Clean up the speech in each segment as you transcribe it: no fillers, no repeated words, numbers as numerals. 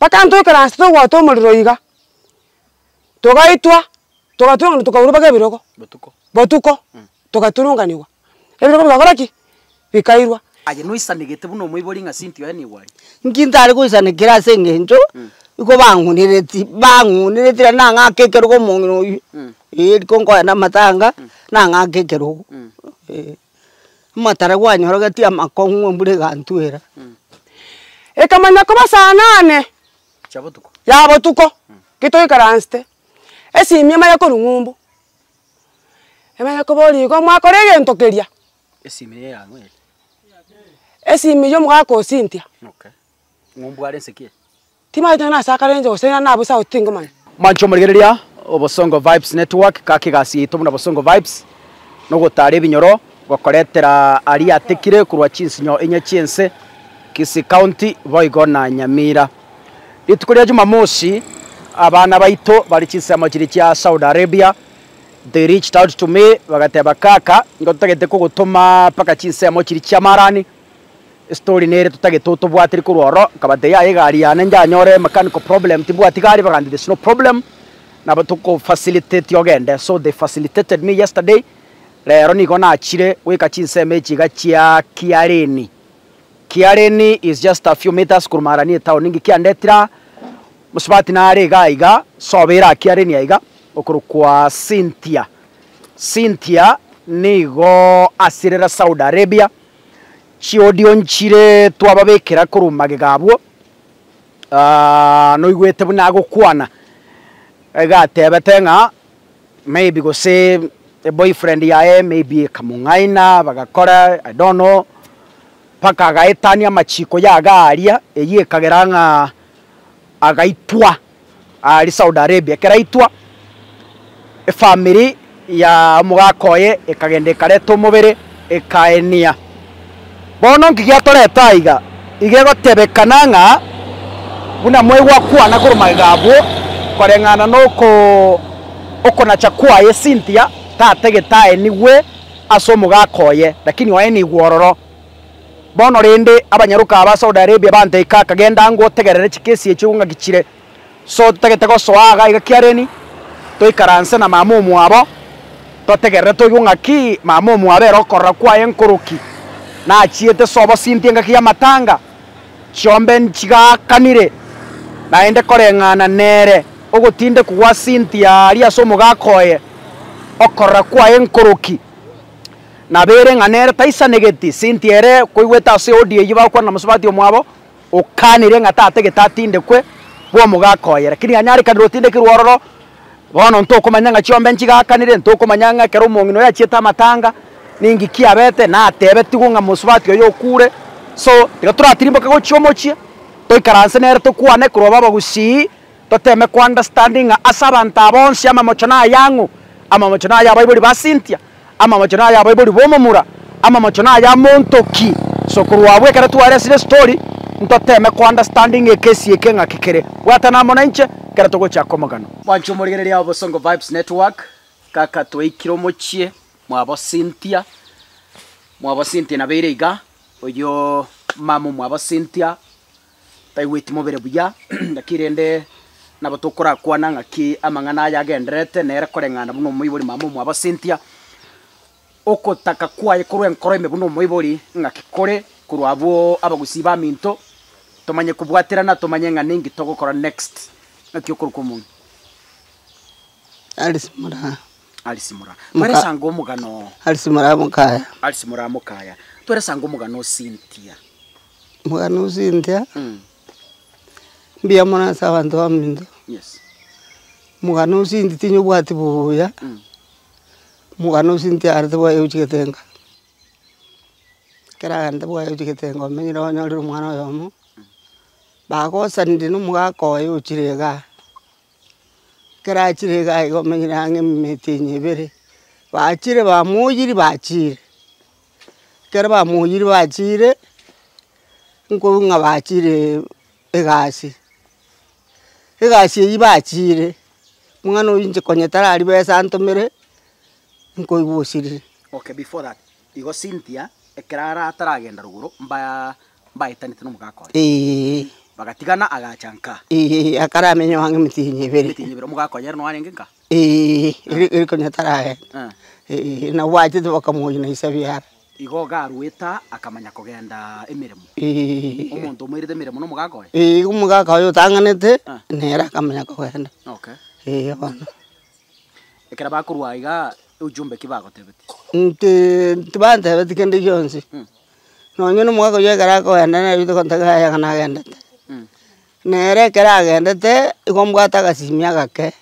Mpaka ntoikaranse togwata omorero iga, togaitwa, togaturunganwa tokaurwa mpaka ebirogo, Botuko. botuko, togaturunganiwa. Ebirogo bigakora ki? Bikairwa. Aye noisanegete buna omoibori ng'a Cynthia oye nigo aria. Nki ntare goisanekera ase eng'encho, igo bang'unereti, bang'unereti naende nang'ake ekerogo omong'ina oywo, eh riko nkoenda amatanga, nang'ake ekerogo, eh. Amatara gwanyorogetie amakong'u embura egantwera. Ekamanya koba saa nane Chia botuko. ya botuko, ki toikaransete, esimi emanye korwa ng'umbu, emanye koboria igo mwakora egento keria. Esimi eye yang'o ere? Esimi ya omogaka o Cynthia. Okay. Ng'umbu are nse ki? Timanyeti nonye nase akare inche gose nabwo sauti tingomanya. Mwanche omorigereria o Bosongo Vibes Network, kaka egasi yaito buna Bosongo Vibes nogotara ebinyoro, gokoretera aria atekire korwa chinsinyo inye chi'ense, Kisii County boigo na Nyamira. Rituko ria Jumamosi, abana baito bare chinsemo chiria chia Saudi Arabia, they reached out to me bagateba kaka, nigo totagete kogotoma mpaka chinsemo chiria chia Marani, Estory nere totagete otobwateri korwa ororo, nkabatebia yaya egari yane njanyore mechanical problem timbwati gari, bagantebia there's no problem, nabo toko facilitate ogende, so they facilitated me yesterday, rero nigo nachire goika chinsemo echi iga chia Kiareni. Kiareni is just a few meters korwa Marani etown, ninki kiandetire aa, mosubati nare igaa iga, sobe ere aa Kiareni aiga, okorokwa Cynthia. Cynthia nigo asirera Saudi Arabia. Chiodio nchire twababekera korwa magega abwo, noigwete buna agokwana, iga atebete ng'a maybe gose eboyfriend yaye maybe ekamong'aina bagakora I don't know, mpaka agaetania amachiko ya iga aria, eyio ekagera ng'a agaitwa aria Saudi Arabia. Ekero aitwa, efamiri ya omogaka oye ekagenda ekareta omobere ekaenia. Bono nki giatoreta aiga? Iga egotebekana ng'a buna mwaigwa kwana korwa magega abwo, koreng'ana na oko okonacha kwaye Cynthia tatagete aenigwe ase omogaka oye, lakini oenigwe ororo. Bono rende abanyaroka aba Saudi Arabia banteika akagenda ango otegerere chikesi echio ng'aki chire. So totagete gosoa iga iga kiareni, toikaranse na mama omwabo, totegerere toigwe ng'aki mama omwabo ere okorora kwaye nkoroki. Nachiete sobo Cynthia engaki y'amatanga, chiombe nchigakanire, naende koreng'ana nere, ogotindekwa gwa Cynthia aria ase omogaka oye, okorora kwaye nkoroki. Nabo ere ng'a nere taisanegeti, Cynthia ere koigwete ase audio eyio bagokwana na mosubati omwabo, okanire ng'a tatagete atindekwe bw'omogaka oye. Lakini anyarekanire otindekirwe ororo, bono ntokomanya ng'a chiombe nchigakanire, ntokomanya ng'a ekero omong'ina oyo achiete amatanga, ninki kiabete, natebetigwe ng'a mosubati oyo okure, so tiga toratirimboke gochia omochie, toikaranse nere tokwane korwa baba gusii. Toteme ko understand ng'a ase abanto aba bonsi amamocho naya ang'o? Amamocho naya abaibori ba Cynthia, amamocho naya abaibori b'omomura, amamocho naya monto ki? So korwa abwo ekero twaresire estory, ntoteme ko understand ng'a ekesi eke ng'aki kere. Bwatana amo nainche ekero togochaka omogano. Mwanche omorigereria o Bosongo Vibes Network, kaka twaikire omochie mwabo Cynthia, mwabo Cynthia nabeire iga, oyio mama omwabo Cynthia. Taigweti mobere buya, naki rende nabo tokorakwana ng'aki amang'ana aya agendererete nere koreng'ana buna omoibori mama omwabo Cynthia, okotaka kwaye korwa enkoro ime buna omoibori ng'aki kore korwa abwo abagusii baminto, tomanye kobwaterana tomanye ng'a ninki togokora next, ng'aki okorokwa omonto. Alice Moraa. Alice Moraa. Tweresanga omogano. Alice Moraa Mokaya. Alice Moraa Mokaya. Tweresanga omogano o Cynthia. Omogano o Cynthia, mbuya mono ase abanto baminto, omogano o Cynthia tinyobwati buya, omogano o Cynthia arete bwaye ochigete nka, ekero agarete bwaye ochigete nka omenyire onyorire omwana oyomo, bagosanire na omogaka oye ochire igaa, ekero achire igaa iga omenyire ang'e emetienyi ebere, bachire bamoyiri bachire. Ekero bamoyire bachire, nkoigwa ng'a bachire egasi, egasi eywo bachire, omwana oywo inche konya tarari besa antomere, nkoigwa osirire. Okay before that, igo Cynthia ekero ara ataragenda rogoro mba mbaetanete na omogaka oye. Eeh. Bagatigana agacha nka. Eeh akaramenye ang'e emetienyi ebere. Emetienyi ebere, omogaka oye ere noyo arenge nka? Eeh, eri eri konya taragenda. Eh. Eeh, nabo bachete bakamoina ise biara. Igo iga aruete aa, akamanya kogenda emeremo. Eeh. Omonto omoirete emeremo na omogaka oye? Eeh, omogaka oye otang'anete, Ah. nere akamanya kogenda. Okay. Eeh bono. Ekero bakorwa igaa, ujumbe ki bagotebetie? Inche tibantebeti kende gionsi, nonye na omogaka oyio ekero akogenda nere ogontebia yaya ng'a nagendete. Nere ekero agendete, igo mbwate agasimi agake,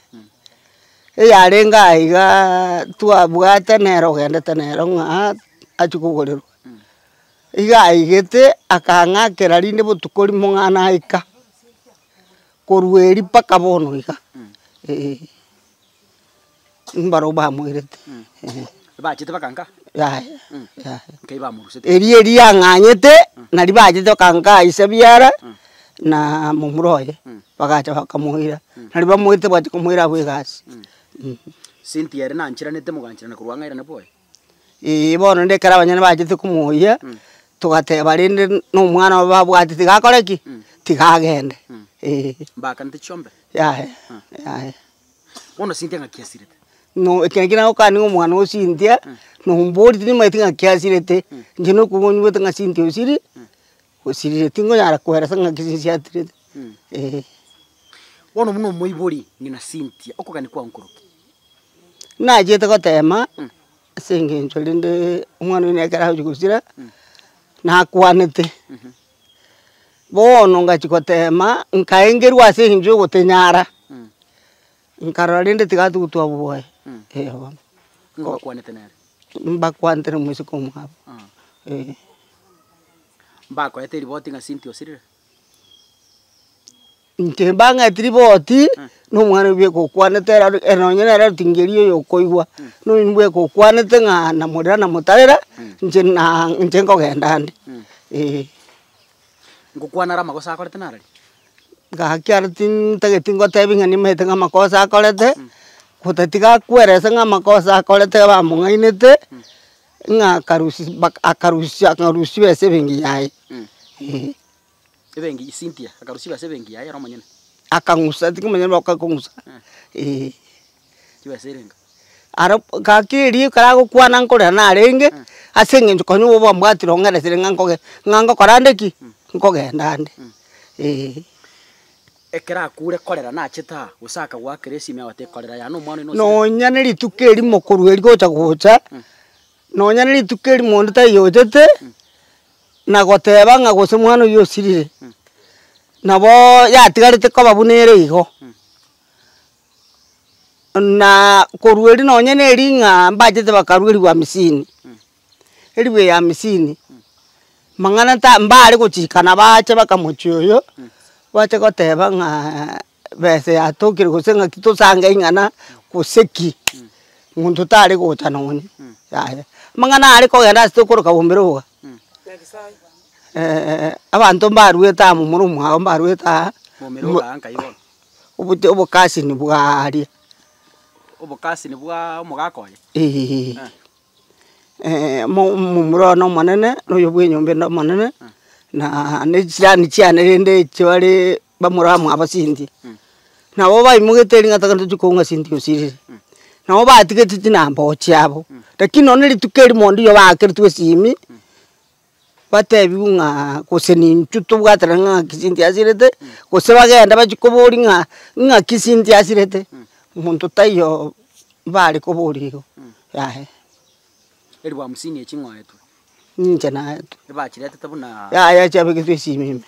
eyarenge aigaaa twabwate nere ogendete nere ng'a achie kogorerwa. Iga aigete, akang'akera rinde botuko rimo ng'a naika, korwa erio mpaka bono iga, eh. Mbarabwo bamoirete, eh. Bachete bakanka? Yaya, yaya. Nkai bamorusete? Erio eria yang'anyete, naria bachete bakankaa ise biara, na momura oye, bagacha bakamoira, naria bamoete bachia komoira abwo egasi. Cynthia ere nanchiranete moganchirana korwa ang'e airane bwoye? Eeh bono rende ekero abanyene bachete komoyia, togateba rende na omwana obo babwate tiga akore ki? Tiga agende, eh. Mbakanete chiombe? Yaya, yaya. Bono Cynthia ng'aki asirete? No ekero ekio nagokania ng'a omwana o Cynthia, nomborie tindimanyeti ng'aki asirete, inche nokobua nyigwete ng'a Cynthia osiri, osirire tingonyara koeresa ng'aki Cynthia atirete, eh. Bono buna omoibori ng'ina Cynthia, okogania kwao nkoroki? Nachiete gotema, ase eng'encho rende omwana oyo nekero agochia gosira, nakwanete. Bono ngachia gotema, nkaengerwa ase eng'encho ya ogotenyara, nkarora rende tiga togotwa bwoye, eh bono. Nigo bakwanete nere? Mbakwanete na omosike omwabo, eh. Mbakoete eriboti ng'a Cynthia osirire? Inche mbang'eti riboti, na omwana oyo bweka okwanete ere aro nonye nere tingeri oyo okoigwa, na oyio bweka okwanete ng'a namorera namotarera, inche na inche nkogenda nde, eh. Ngokwana are amagoso akorete narari? Gaki aro tintageti ngotebi ng'a nimaete ng'a amakosa akorete, gotatiga akwerese ng'a amakosa akorete bamong'ainete, ng'a akarusia baka akarusia akarusia chibesa ebenki yaye, eh. Ebenki Cynthia akarusia chibesa ebenki yaye ere omonyene. Akang'usa tikomanya bakakong'usa, eh. Chibesa erenga. Aro gaki erio ekero agokwana nkorera narenge, ase eng'encho konya obo bwambwatire ong'eresire ng'a nkoge ng'a ngokora nde ki? Nkogenda nde, eh. Ekero akure korera nachete aa, gose akagoakera esimi agote korera yaani omwana oino osirire. Nonya na rituko erimo korwa erio gocha gocha, nonya na rituko erimo onde taiyo ochete. Na goteba ng'a gose mwana oyio osirire, nabo yatigarete koba buna ere igo. Na korwa erio nonye na eri ng'a mbachete bakarwa eribu hamsini, eribu eye hamsini, mang'ana ta mbare gochikana bache bakamochia oyo, bache goteba ng'a besa yatokire gose ng'aki tosange ing'ana gose ki, monto tare gocha nonye, yaya. Amang'ana are kogenda ase tokoroka bombero iga, abanto mbaruete amo momura omwabo mbaruete aa, Momura ogaa nkai bono? obote obokasini bwaaria. Obokasini bwa omogaka oye? Eeh. Momura one omonene, na oyo bwa enyomba ende omonene, na ne chirani chiane rende echio bare bamura mwabo Cynthia. Nabo baimogete erio ng'a tochia koung'a Cynthia osirire. Nabo batigete chinamba oo chiabo, lakini nonye rituko erimo onde baakeretwe esimi, batebiwe ng'a gose nintwe tobwaterane ng'a ng'aki Cynthia asirete, gose bagende bachie koboria ng'a ng'aki Cynthia asirete, monto taiyo bare koboria igo, yaya. Eribu hamsini echi ng'oetwe. Ninche naetwe. Ebachiretete buna. Yaya chiabegetwe esimi ime.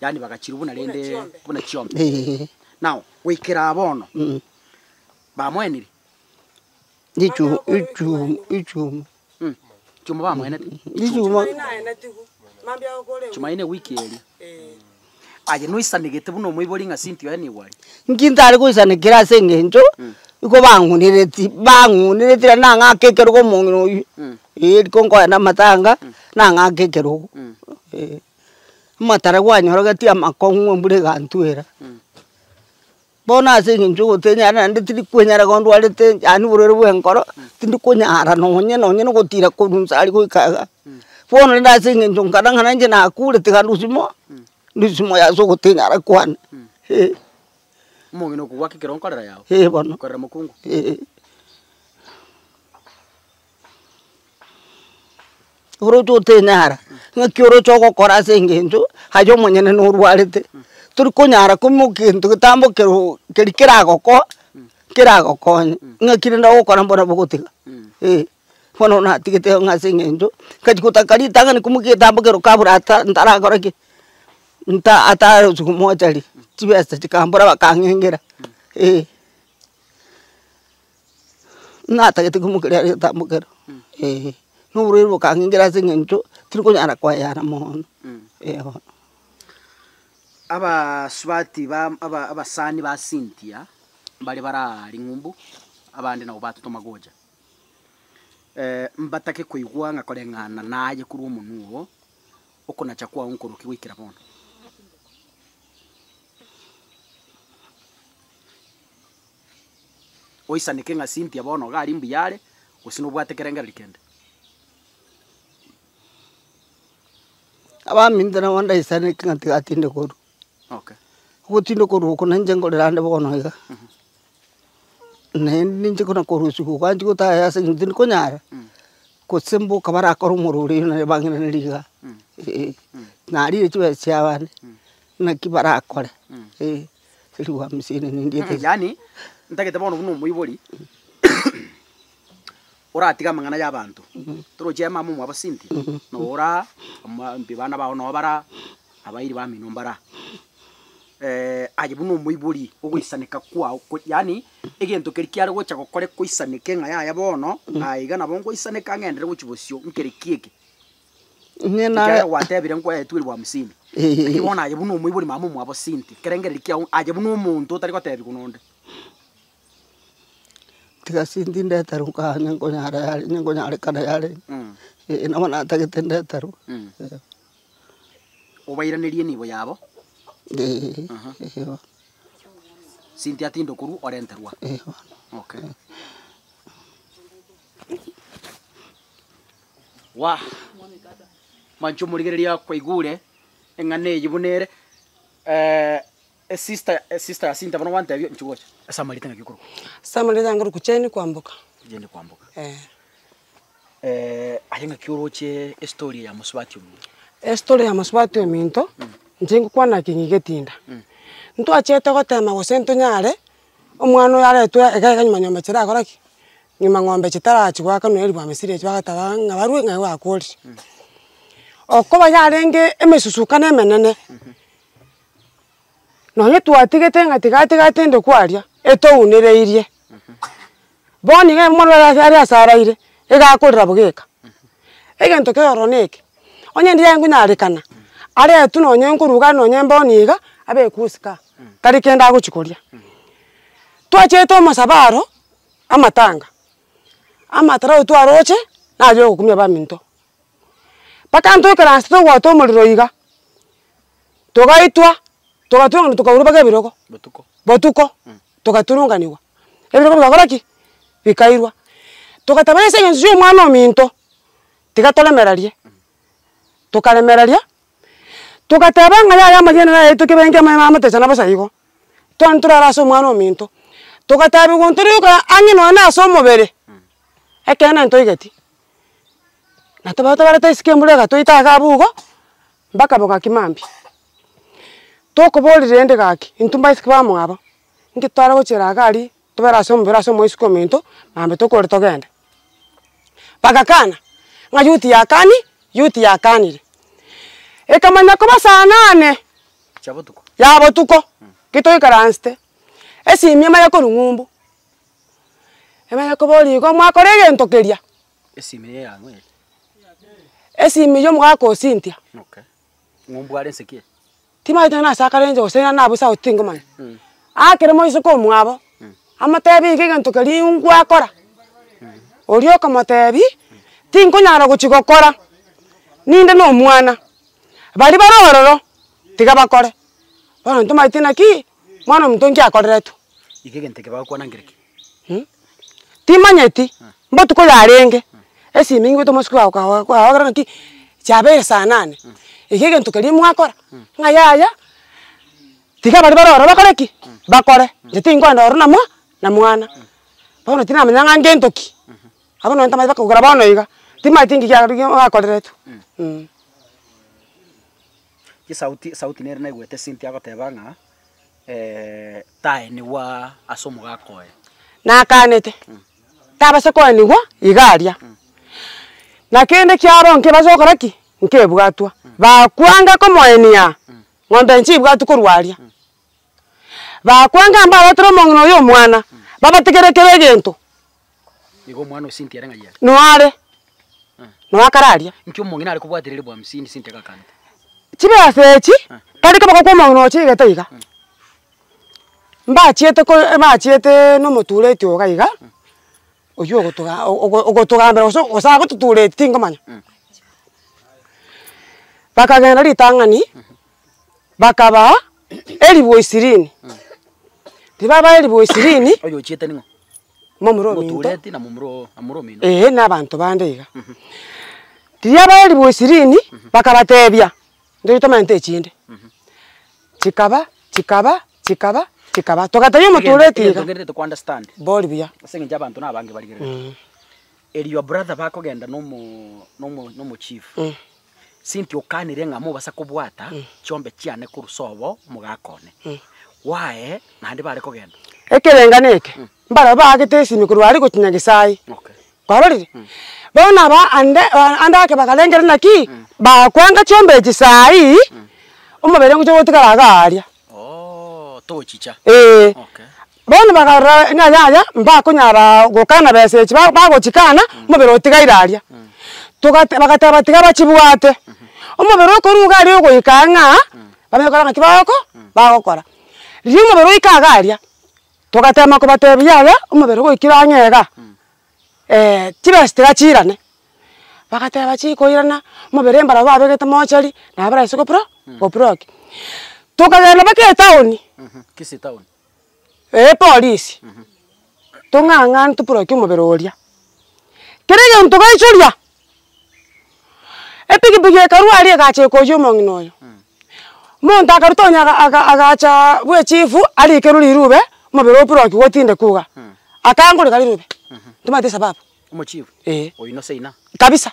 Yaani bagachirwa buna rende buna chiombe. Eeh. Now, goikera aa bono, bamoenire? Richu ichumu ichumu. Chuma bamoenete? Ichuma. Chumaine ewiki eria. Aye noisanegete buna omoibori ng'a Cynthia oye nigo aria? Inki ntare goisanekera ase eng'encho, igo bang'unereti, bang'unereti naende nang'ake ekerogo omong'ina oywo, eh riko nkoenda amatanga, nang'ake ekerogo, eh. Amatara gwanyorogeti amakong'u embura egantwera. Bono ase eng'encho ogotenyara naende tindi kwenyara igo ndwarete yaani oborwaire bwa enkoro, tindi konyara nonye nonye na ogotira korwa inse aria goika igaa. Bono rende ase eng'encho nkare ng'a nainche nakure tiga ndusie mo. Ndusia moyo ase ogotinyara kwane, eh. Omong'ina okogwaka ekero nkorera yao? Eh bono. Korera mokungu? Eh. Oroche otenyara, ng'aki oroche ogokora ase eng'encho aye omonyene norwarete, tori konyara koimokia gento getambo keria keragokoa keragokonye, ng'aki rende ogokora mboro bogotiga eh. Bono natigete ng'a ase eng'encho, ngachia gotaka ritang'ani komokia egetambo kero kabura ata ntarakora ki, nta atarosia komocharia, chibesa chikambora bakang'engera eh. Natagete komokeria are egetambo kero, eh, na oborwaire bokang'engera ase eng'encho tirikonyara koeyana mono, eh bono. Abasubati ba aba abasani ba Cynthia, mbare bara ring'umbu, abande nabo batotoma gocha. Mbatake koigwa ng'a koreng'ana naye korwa omonwa oo, okonacha kwao nkorokia goikera bono. Oisaneke ng'a Cynthia bono iga aria mbuya are, gose nobwate kerengererio kende. Abaminto nabo ndaisaneke ng'a tiga atinde korwa. Okay. Ogotinde korwa oko nainche nkorera ande bono iga. Naende ninche kona korusiwa gwanchi gotaya ase eng'encho tindi konyara, gose mboka barakore omorori naende bang'iranerie iga, eh, narire chibesa chia abande, naki barakore, eh, elifu hamsini nindiete iga. Yaani, ntagete bono buna omoibori, oratige amang'ana ya abanto, torochi aye mama omwabo Cynthia, nora oma mbi bana bao noo bara, abairi bamino mbara. Aye buna omoibori ogoisaneka kwao ko yaani egento keria kiare gocha gokore koisaneke ng'a yaya bono, aye iga nabo ngoisaneka ng'enderere gochia bosio nkere ki eke. Inye nare. Ekiagera gwatebire nkwaetwe elifu hamsini, lakini bono aye buna omoibori mama omwabo Cynthia, ekerengererio kiago aye buna omonto otari gotebiwa nonde. Tiga Cynthia ndeterwe nkaa onye nkonyara yare onye nkonyarekana yare, eh nabo natagete ndeterwe. Obairanerie enibo yabo. Eeh. Cynthia tinde okorwa orenterwa. Eeh bono. Okay. Wah! Mwanche omorigereria kwaigure eng'ana eyio buna ere, esister esister ya Cynthia bono gwantebia inchuo gocha ase amarieta ng'aki okorokwa? Ase amarieta nkorokwa Jane Kwamboka. Jane Kwamboka. Eh. Aye ng'aki oroche estory ya mosubati ominto? Estory ya mosubati ominto, inche ngokwana ki ng'igeti inda. Ntwachiete gotema gose ntonyare, omwana oyo aretwe iga iga nyuma nyomba chirakora ki? Nyuma ng'ombe chitarachi goakanwa elifu hamsini echi bagateba ng'a barwe ng'a bakorire. Okoba yarenge emesusukano emenene, nonye twatigete ng'a tiga tiga atinde kwaria, etounereirie. Bono iga omwana oria are ase araire, iga akorera bogeka. Egento kere ororo neke, onye ndiaye nkonyarekana, aretwe nonye nkoruga nonye mbono iga, abekwe osika, tari kende agochi koria. Twachiete omosabaro, amatanga, amatarau twaroche, naria ogokumia abaminto. Mpaka ntoikaranse togwata omorero iga, togaitwa, togaturunganwa tokaurwa mpaka ebirogo, Botuko. botuko, togaturunganiwa, ebirogo bigakora ki? Bikairwa. Togateba ase eng'encho ya omwana ominto, tiga toremererie, tokaremereria, togateba ng'a yaya amarieta naro yaito kebenge amaye amotechana bosa igo, twani torare ase omwana ominto, togatebiwa ntorioka ang'e nonye na ase omobere, ekeene ntoigeti. Na toba tobarete isiko embura egatoita iga abwo igo, mpaka bogaki mambia. Tokoboria rende gaki, intwe mbaiseke bamwabo, inki tware gochiera iga aria, tobere ase omobere ase omoiseke ominto, mambia tokore togende. Bagakana, ng'a yuti yakani, yuti yakanire. Ekamanya koba saa nane, Chia botuko. ya botuko, ki toikaransete, esimi emanye korwa ng'umbu, emanye koboria igo mwakora egento keria. Esimi eye yang'o eye? Esimi eywo omogaka o Cynthia. Okay. Ng'umbu are nse ki eye? Timanyeti nonye nase akare inche gose nabwo sauti tingomanya. Aakere moiseke omwabo, amotebi iga egento keria ngwakora, oria okomotebi, tinkonyara gochia gokora, ninde na omwana, baria bare ororo, tiga bakore. Bono ntomanyeti naki, mwana ominto nki akoreretwe. Iga egento eke bagokwana nkere ki? Timanyeti, mbotuko yarenge, esimi ngwete omosike kwagera ng'aki, chiabeire saa nane. Iga egento keria mwakora, ng'a yaya, tiga baria bare ororo bakore ki? Bakore, inche tinkoenda ororo namwa na mwana. Bono tinamanya ng'a ngento ki, abwo nonye ntamanyete mpaka kogera bono iga, timanyeti nki kiaria bakoreretwe mh. Chisauti esauti nere naigwete Cynthia agoteba ng'a taenigwa ase omogaka oye. Nakanete, tabasa koenigwa iga aria, na kende kiabo nkebasa gokora ki? Nkebwatwa. Bakwanga komoenia, ng'ombe nchibwatwe korwa aria. Bakwanga mbaretera omong'ina oyo omwana, babatigere kera egento. Igo omwana o Cynthia are ng'ai are? Noyo are, noyo akare aria. Inki omong'ina are kobwatereria bwa hamsini Cynthia gakanete? Chibesa echi, tari koboko kwa omong'ina oyo chigete iga, mbachiete ko mbachiete na omotureti oyo iga iga, oywo ogotoga ogotogambera gose gose agototureti tingomanya. Bakagenda ritang'ani, bakabaa elifu ishirini, ribabaa elifu ishirini. Oyo ochiete ning'o? Momura ominto. Omotureti na momura oo na momura omino. Eeh na abanto bande iga. Riria abaa elifu ishirini, bakabatebia, ntoche tomente echinde, chikaba chikaba chikaba chikaba, togatebia omotureti iga. Egento ngende to understand. Bori buya. Ase eng'encho abanto na abange barigereretie. Eri your brother bakogenda na omo na omo na omochief. Cynthia okanire ng'a mobasa kobwata chiombe chiane korwa sobo omogaka one. Why naende bare kogenda? Ekerengano eke, mbarabwo baagete esimi korwa aria gochia Nyasaye. Okay. Kwarorire? Bono aba ande ande ake bakarengereria naki, bakwanga chiombe echi saii, omobere ngocha gotigara iga aria. Ooh tochicha. Eeh. Okay. Bono bakarora ng'a yaya, mbakonyara gokana besa echi ba- bagochikana, omobere otigaire aria. Togate bagateba tiga bachibwate, omobere okorwa iga aria ogoika ng'a, bamanye korora ng'aki bagoko bagokora. Riria omobere oika iga aria, togatema kobatebia yaya, omobere goikire ang'e iga, chibesa tiga chiirane, bagateba chikoirana, omobere mbarabwo babegete mochari, nabo baraise gopro goproki. Tokagenda mpaka etown. Kisii town. Ee polisi, tong'ang'ane toproki omobere oria. Kera egento gaichoria, epikipiki ekarwa aria egacha ekoyia omong'ina oyo. Omonto akarwa tonya aga aga agacha bwa echifu arikerwe rirube, omobere oprokiwe otindekwe iga, akangoreka rirube, ntomanyeti esababu. Omochifu? Eeh. Oyio noseina? Kabisa,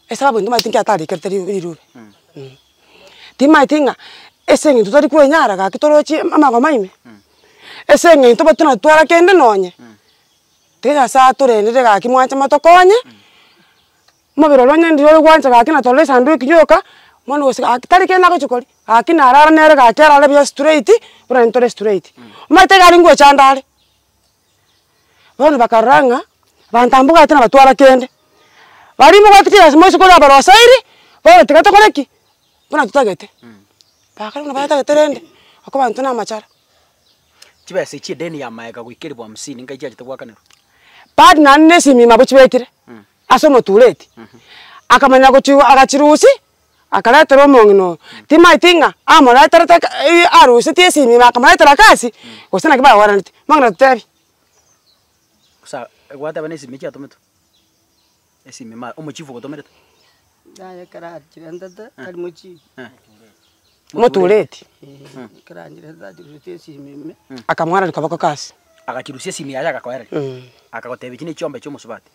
esababu ntomanyeti nki atarikerete ri rirube. Timanyeti ng'a ase eng'encho tori kwenyara gaki toroche amagoma ime, ase eng'encho tobe tonatwara kende nonye, tiga Nyasaye atorendere gaki mwanche motokonye, omobere oria onye ndiri ore gwancha gaki na torore esanduki yoka, bono gose gaki tari kende agochi koria, gaki narara nere gaki arare buya straight, buna intwe tore straight. Omanyete iga aria ngochanda are. Bono bakarora ng'a abanto aba mbabwate nabatwara kende, baria mbabwate chigasi moise korwa abarosairi, bono tiga tokore ki? Buna totagete. Bakora buna batagete rende, oko abanto na amachara. Chibesa echi edeni ya maega goika elifu hamsini nkai chiachete goakanerwa? Bado naende na esimi nabo chibekire, ase omotureti, akamanya gochi agachirusia. Akaretera omong'ina oyo, timaeti ng'a amoreterete eka arusetie esimi ime akamoretera akasi, gose naki bagoraneti, omong'ina totebi. Gose gwateba na esimi chiatometwe? Esimi ma omochifu ogotomerete? Yaya ekero achirentete tari mochifu. Motureti. Ekero anchirentete achirusetie esimi ime. Akamwarani koboko kasi. Agachirusia esimi yaye agakoereria, akagotebia echi ne chiombe chia omosubati.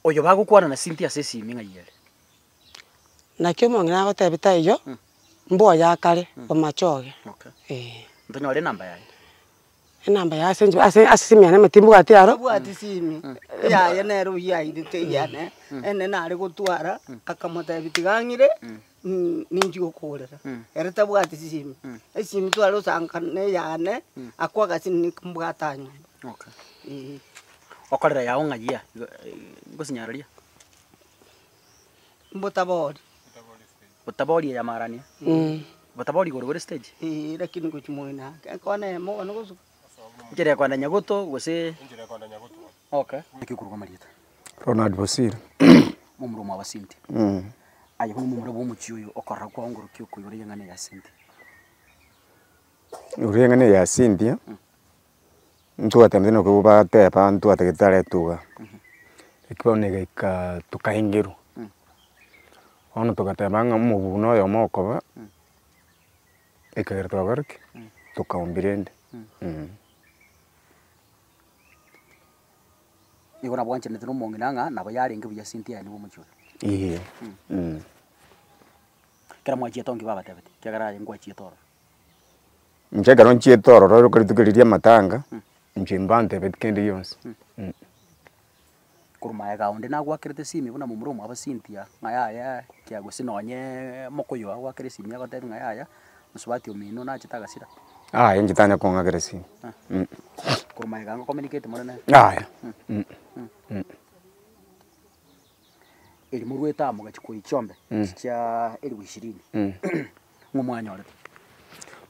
Oyo bagokwana na Cynthia ase esimi ng'ai ere? Naki omong'ina agotebia taiyo, mboyo akare bomachoge, Okay. eh. Ntonyore enamba yaye. Enamba yaye ase inche ase ase esimi yane ime timbwati aro. Tabwati simi, eyaye nere oyio airete eyane, ene nare gotwara, akamotebia tiga ang'ire, ninchi gokorera, ere tabwati simi, esimi tware gosanka na eyane, akwo agasini mbwate anyuma, Okay. eh. Okorera yao ng'ai aa ngosinyararia? Mbotabori. Botabori eye amarania? Botabori igoro bore stage? Eeh lakini ngochia moino ake, ekona eyemo bono gosuka. Enchera ya kwenda Nyagoto gose? Enchera ya kwenda Nyagoto. Okay. Naki okorokwa amarieta? Ronald Bosire. Momura omwabo Cynthia. Aye bono momura bwa omochie oyo okorora kwao ngoroki okoigora eng'ana ya Cynthia. Igoro y'eng'ana eye ya Cynthia, ntwatebete naki bateba ntwatagete taretwa igaa. Eki bono egaika tokaengerwa, bono togateba ng'a omobuna oyomo okoba, ekagera twakora ki? Tokaombia rende. Nigo nabwanchanete na omong'ina ng'a nabo yarenge buya Cynthia aye nigo omochie oyo. Eeh. Ekero mwachiete onki babatebetie, ekiagera aye nkwachiete ororo. Inche ekero nchiete ororo riko rituko riria ri'amatanga, inche mbantebeti kende gionsi. Korwa magega onde nagwakerete esimi buna momura omwabo Cynthia ng'a yaya kia gose nonye mokoyo agwakera esimi agotebi ng'a yaya, mosubati omino nachete agasira. Yaya inche tanya kong'akera esimi. Korwa magega ngo communicate more nere? Yaya. Eri morwete amo gachia koyia chiombe chia elifu ishirini, ng'o mwanyorete?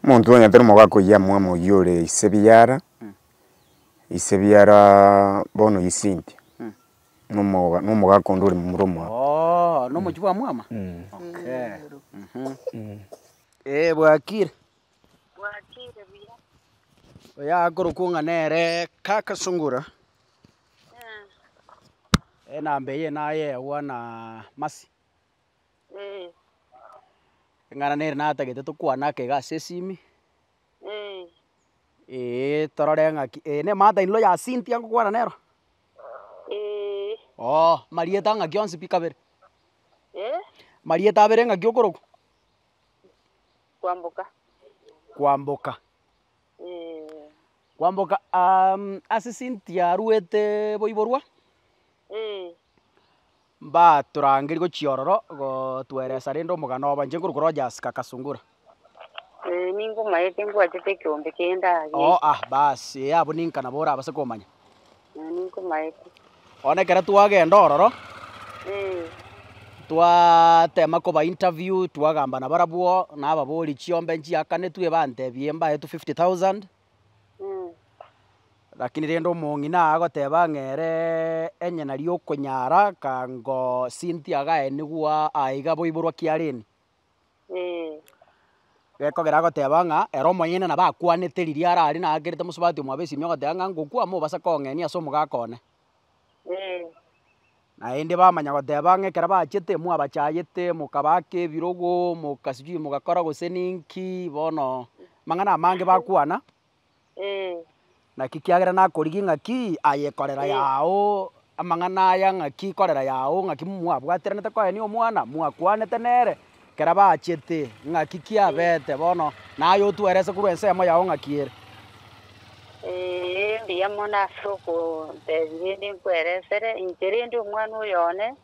Omonto onyete omogaka oyio amwama oyio ore ise biara, ise biara bono oyio Cynthia, na omoga na omogaka onde ore momura omwabo. Oo, na omochie bwa mwama? Okay, Eh bwakire? Bwakire buya. Oyo akorokwa ng'a nere Kaka Sungura. Enamba eye nayeegwa na Mercy. Eng'ana nere natagete tokwane ake iga ase esimi, eeh torore ng'aki, eye ne mother in law ya Cynthia ngokwana nero? Oo, marieta ng'aki onsi pi kabere? Marieta abere ng'aki okorokwa? Kwamboka. Kwamboka. Kwamboka ase Cynthia aruete boiborwa, mbatorangeria gochia ororo gotweresa rende omogano obo, inche nkorokwa Rogers kaka Sungura. Ninkomaete ngwachete ekeombe kende aria. Oo ah baas, ee abwo ninka nabo orabase komanya. Ninkomaete. Bono ekero twagenda ororo, twatema koba interview, twagamba nabarabwo, nababori chiombe nchiakanetwe, bantebie mbaetwe 50,000, lakini rende omong'ina agoteba ng'a ere enye naria okonyara kango Cynthia agaenigwa aiga boiborwa kiareni. Gekogera agoteba ng'a ere omonyene nabo akwanete riria arari naakerete mosubati omwabo esimi ogoteba ng'a ngokwa mobasa kong'enia ase omogaka one. Naende bamanya goteba ng'a ekero bachete mwabachayete mokabaaka ebirogo, moka sijui mogakora gose ninki, bono amang'ana amange bakwana. Naki kiagera nakorigia ng'aki aye korera yao amang'ana aya ng'aki korera yao ng'aki mwabwateranete koenia omwana, mwakwanete nere, ekero bachete ng'aki kiabete bono naye otwerese korwa ensemo yao ng'aki ere. Ee, mbuya mono ase okontebia rende nkweresere, inche rende omwana oyo one,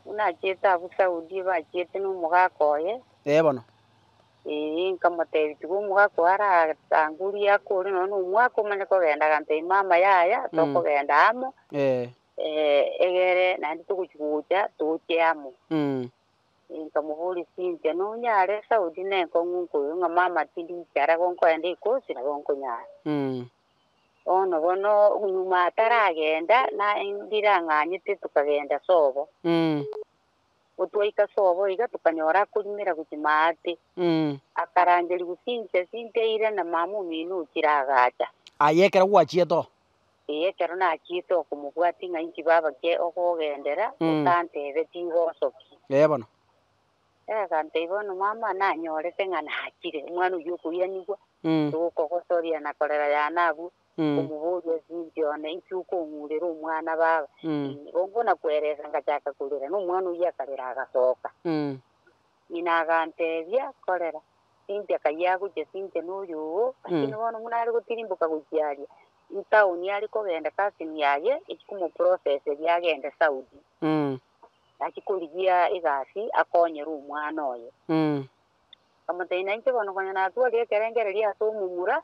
buna achiete abwo Saudi bachiete na omogaka oye. Ee bono. Ee, nkamotebia, Tiga omogaka oo aratangurie akore nonya na omwaka omanye kogenda. Agantebia, Mama yaya, tokogenda amo, egere naende togochia gocha toche amo. Nkamoboria, Cynthia, nonyare Saudi nenkong'u nkoigwa ng'a mama tindi nchara gonkoenda ekosi nabo nkonyara. Bono bono nyuma ataragenda, na ndirang'anyete tokagenda sobo. Gotwaika sobo iga tokanyora akorimera gochia maate, akarangeria Cynthia, Cynthia irana mama omino ochire agacha. Aye ekero gwachiete oo? Ee, ekero nachiete oo komobwatia ng'a inki baba ki okogendera, otantebeti igo osoki. Ee bono. Agantebia bono mama nanyorete ng'a nachire, omwana oyio okoiranigwa, togokogosoria na korera yane abwo, Komoboria Cynthia one, inki okong'urera omwana baba? Igo mbuna kweresa ngachaka korera, na omwana oyio akarera agasoka. Ng'ina agantebia, Korera, Cynthia kayia agochia Cynthia noyo oo, lakini bono buna are gotirimboka gochia aria, ntaoni are kogenda cousin yaye echia komoprocesseria agende Saudi. Achie korigia egasi akonyere omwana oye. Nkamotebia, Nainche bono konya natwarire ekerengererio ase omomura,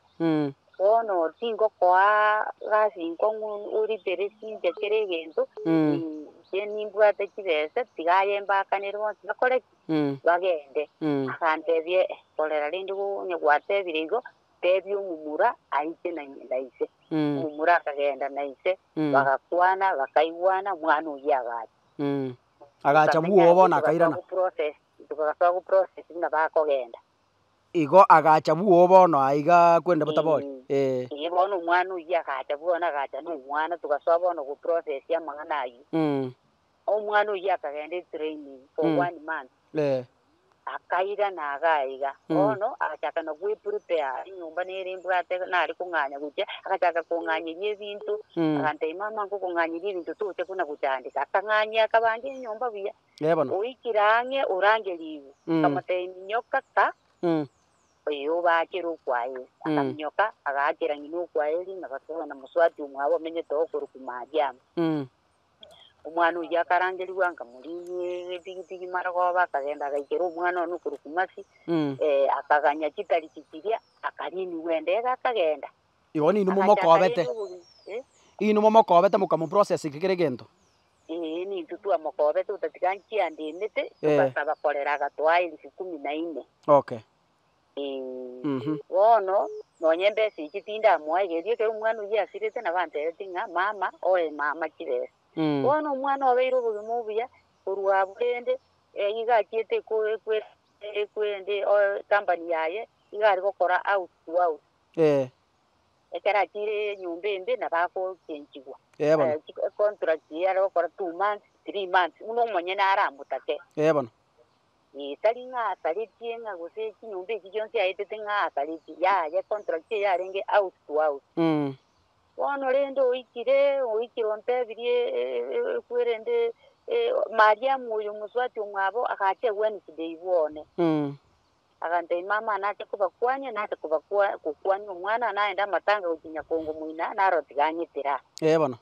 bono tingokoa gasi nkong'u oritere chincha kera egento, inche nimbwate chibesa, tiga aye mbakanere bonsi bakore ki? Bagende. Agantebia, eh, korera rende onye gwatebire igo, tebia omomura aiche na ise. Omomura akagenda na ise, bagakwana, bakaigwana, omwana oyio agacha. Agacha bwogo bono akairana. Togasoa go process buna bakogenda. Igo agacha bwogo bono aiga kwenda botabori. Eh. Ee bono omwana oyio agacha bono agacha na omwana togasoa bono goprocess amang'ana ayio. Omwana oyio akagenda etraining for one month. Eh. Akairana iga iga. Bono agachaka na gweprepare enyomba nere mbwate nare kong'anya gochia, agachaka kong'anyeria ebinto, agantebia mama nkokong'anyeria ebinto tocha buna gochandeka. Akang'anyia akabanga enyomba buya. Eh bono. Oikire ang'e orangerigwe, akamotebia minyoka ka, oyo obachere okwaeri. Akaminyoka agaachera ng'ina okwaeri na na mosubati omwabo omenyete okorokwa Mariamu. Omwana oyio akarangerigwa nkamorigia epigipigi marogoba akagenda agaikera omwana one okorokwa Mercy, akaganya chitariki chiria, akarinigwa endege akagenda. Igo ninwe Agachaka momokobete, rende obogima eh? inwe momokobete mokamoprocess kera egento. Ee, nintwe twamokobete gotatiga nchiandemete, Eh. togasaba korera agatoa elfu kumi na inne. Okay. Ee, Mhm. bono, nonye embesa echi tindamoa iga erio ekero omwana oyio asirete nabo antebetie ng'a mama oe mama chibesa. Bono omwana obeire obogima obuya, korwa abwo rende, iga achiete eko ekwe ekwende company yaye, iga are gokora house to house. Eh. Ekero achiire enyomba ende nabo agochenchigwa. Eh bono. Econtract eye are gokora 2 months, 3 months, buna omonyene aramotake. Eh bono. Eh, tari ng'a asaretie ng'a gose chinyomba echi chionsi aetete ng'a asaretie, yaya econtract eye yarenge house to house. Bono rende oikire, oikire ontebirie ekwerende Mariamu oyo omosubati omwabo agacha Wednesday bwone. Agantebia mama nache kobakwania, nache kobakwa gokwania omwana naende amatanga gochia Nyakongo moina, naro tiga ang'etera aa. Eh bono.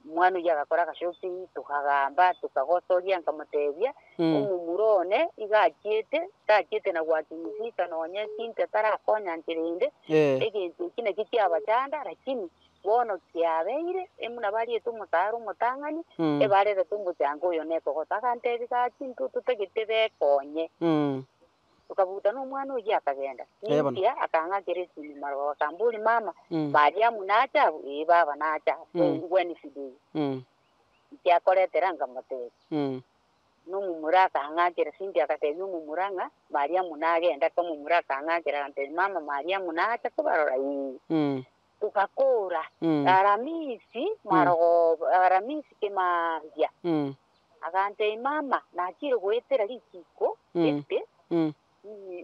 Omwana oyio agakora agashopping, tokagamba, tokagosoria, nkamotebia, omomura one iga achiete, tachiete na gwakinyisika nonye Cynthia tarakonya nchera ende, egento eki nakio kiabachanda, lakini bono kiabeire, buna bariete omosara omotang'ani, ebarerete omochango oyo nekogoto. Agantebia gaki intwe totagete bekonye. Tokabuta na omwana oyio akagenda. Eh bono. Cynthia akang'akera esimi marogoba akamboria mama, Mariamu nache abwo? Ee baba nache abwo, Wednesday. Nkiakoretera nkamotebia. Na omomura akang'akera, Cynthia agatebia omomura ng'a Mariamu nagenda ake omomura akang'akera agantebia mama Mariamu nacha kobarora? Ee. Togakora Aramisi marogoba, Aramisi kemambia. Agantebia mama nachire goetera richiko gete,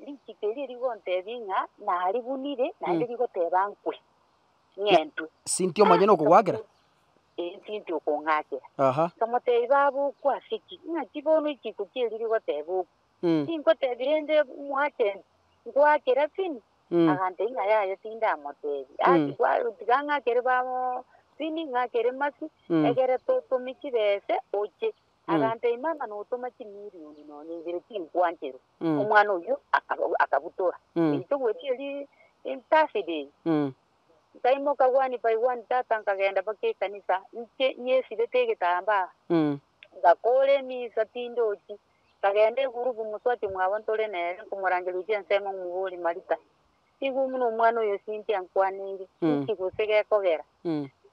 richiko erio rigontebia ng'a naribunire naende rigoteba nkwe, ng'entwe. Cynthia omonyene okogwakera? Ee, Cynthia okong'akera. Aha. Nkamotebia baba okwe ase ki? Ng'aki bono echiko ki eri rigoteba okwe? Tingotebi rende omwacheni, ngwakera fini? Agantebia ng'a yaya tindamotebi. Aki kwa tiga ng'akere baba fini, ng'akere masi, egere totome chibese oche. Agantebia mama notoma chimilioni nonye ibere tinkwancherwa. Omwana oyio akabutora. Eyio togoetia eri Thursday. Nkaimoka one by one tata nkagenda mpaka ekanisa, inche nyesibete egetambaa. Ngakora emisa tindochi, nkagenda egurupu mosubati mwabo ntore nere nkomorangeria gochia ensemo nkomoboria Marita, igwe buna omwana oyo Cynthia nkwaneire, inki gose gekogera?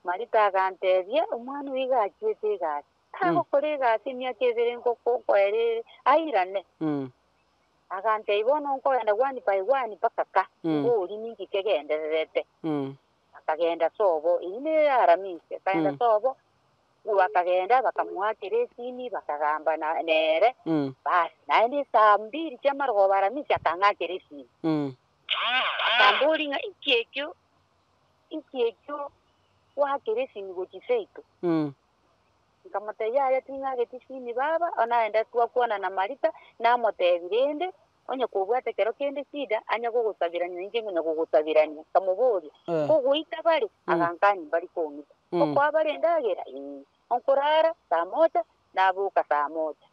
Marita agantebia, omwana oyo iga achiete egasi, agokora egasi emiaka ebere nkoera ere, airane. Agantebia bono nkogenda one by one mpaka ka, mbori ninki kegendererete. Akagenda sobo, eyio nere Aramisi, akagenda sobo, bakagenda bakamoakera esimi bakagamba na nere, basi naende saa mbili chia amarogoba Aramisi akang'akera esimi. Akambori ng'a inki ekio, inki ekio gwakera esimi gochia seito. Nkamotebia yaya ting'ageti esimi baba, naende twakwana na Marita, namotebia rende, onye kobwate kero kende shida, anya gogosabirania inche ngonya gogosabirania. Nkamoboria, kogoita bare? Agankania mbari kong'ita. Okoa bare endagera? Ee. Nkorara saa moja, naboka saa moja.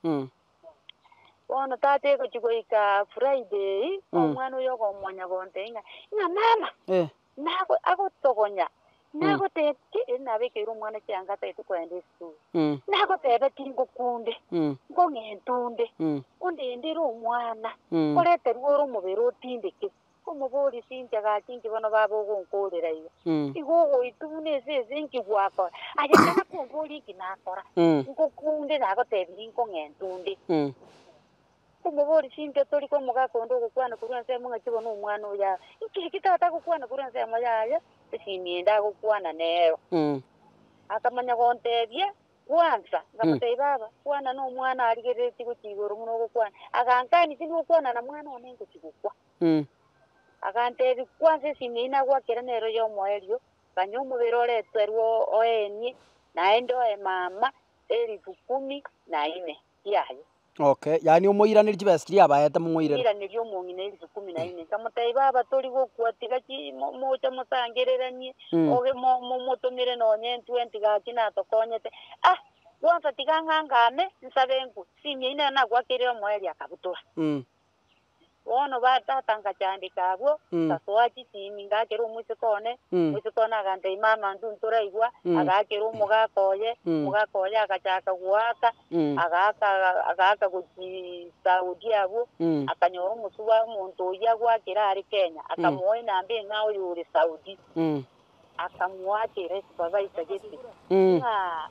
Bono tata egochia goika Friday, omwana oyo okomonya gontebia ng'a, ng'a mama, nago agotogonya, nagotebia ki, eri nabekeire omwana chianga atagete kogenda esukuru. Nagotebeti ngokunde, nkong'entunde, ondendere omwana, oreterwe ore omobere otindeke. Omoboria Cynthia gaki inki bono baba ogonkorera iga? Igo ogoitwa buna ase ase inki gwakora? Aye tana komboria inki nakora, ngokunde nagotebirie nkong'entunde. Nkomoboria chinke tori komogaka onde ogokwana korwa ensemo ng'aki bono omwana oyo aa. Inki eki tata agokwana korwa ensemo yaye, esimi ende agokwana nero. Akamanya gontebia, Kwansa, nkamotebia, Baba, kwana nomwana arigereretie gochia igoro buna ogokwana. Agankania, Tindi gokwana na mwana one ngochia gokwa. Agantebia, Kwansa esimi eyio nagwakera nero y'omoerio, ganya omobere oreterwe oenie, naende oe mama elifu kumi na ine chiaye. Okay, yaani omoiranerie chibesa chiria abaete momoirere. Moiranerie omong'ina elifu kumi na ine. Nkamotebia, Baba, tori gokwa, tiga chi mo moche mosangereranie, oge mo mo motomere nonye entwenti gaki natokonyete. Ah! Kwansa tiga ng'angame, nsabe nkwe. Simi eyio nere nagwakeire omoerio akabutora. Bono ba tata nkachandeka abwo, nkasoa chisimi, ngakera omoiseke one, omoiseke one agantebia mama intwe ntoraigwa, agaakera omogaka oye, omogaka oye agachaka goaka, agaaka agaaka gochii Saudi abwo, akanyora omosuba omonto oyio agoakera are Kenya, akamoa enamba eng'ao oyore Saudi. Akamoakera esipavaisa gete, ng'a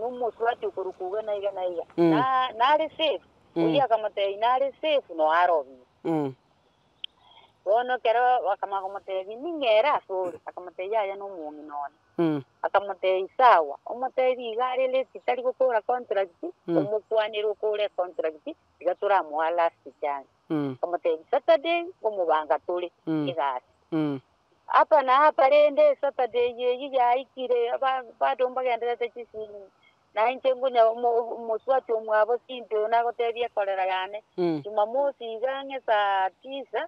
nomosubati okorokwa iga na iga na iga, na nare safe. Oyio akamotebia, Nare safe, noe arobire. Bono ekero akamanya komotebia, Ning'o ere asore? Akamotebia, Yaya nomong'ina one. Akamotebia, Sawa, omotebie iga are late tari gokora contract, omokwanere okore econtract, tiga toramoa last chance. Akamotebia, Saturday nkomobanga tore egasi. Apa na apa rende Saturday eyio yaikire, aba bado mbagendererete chisimi. Na inche nkonya omosubati omwabo Cynthia oyo nagotebia ekorera yane, Jumamosi iga ang'e saa tisa,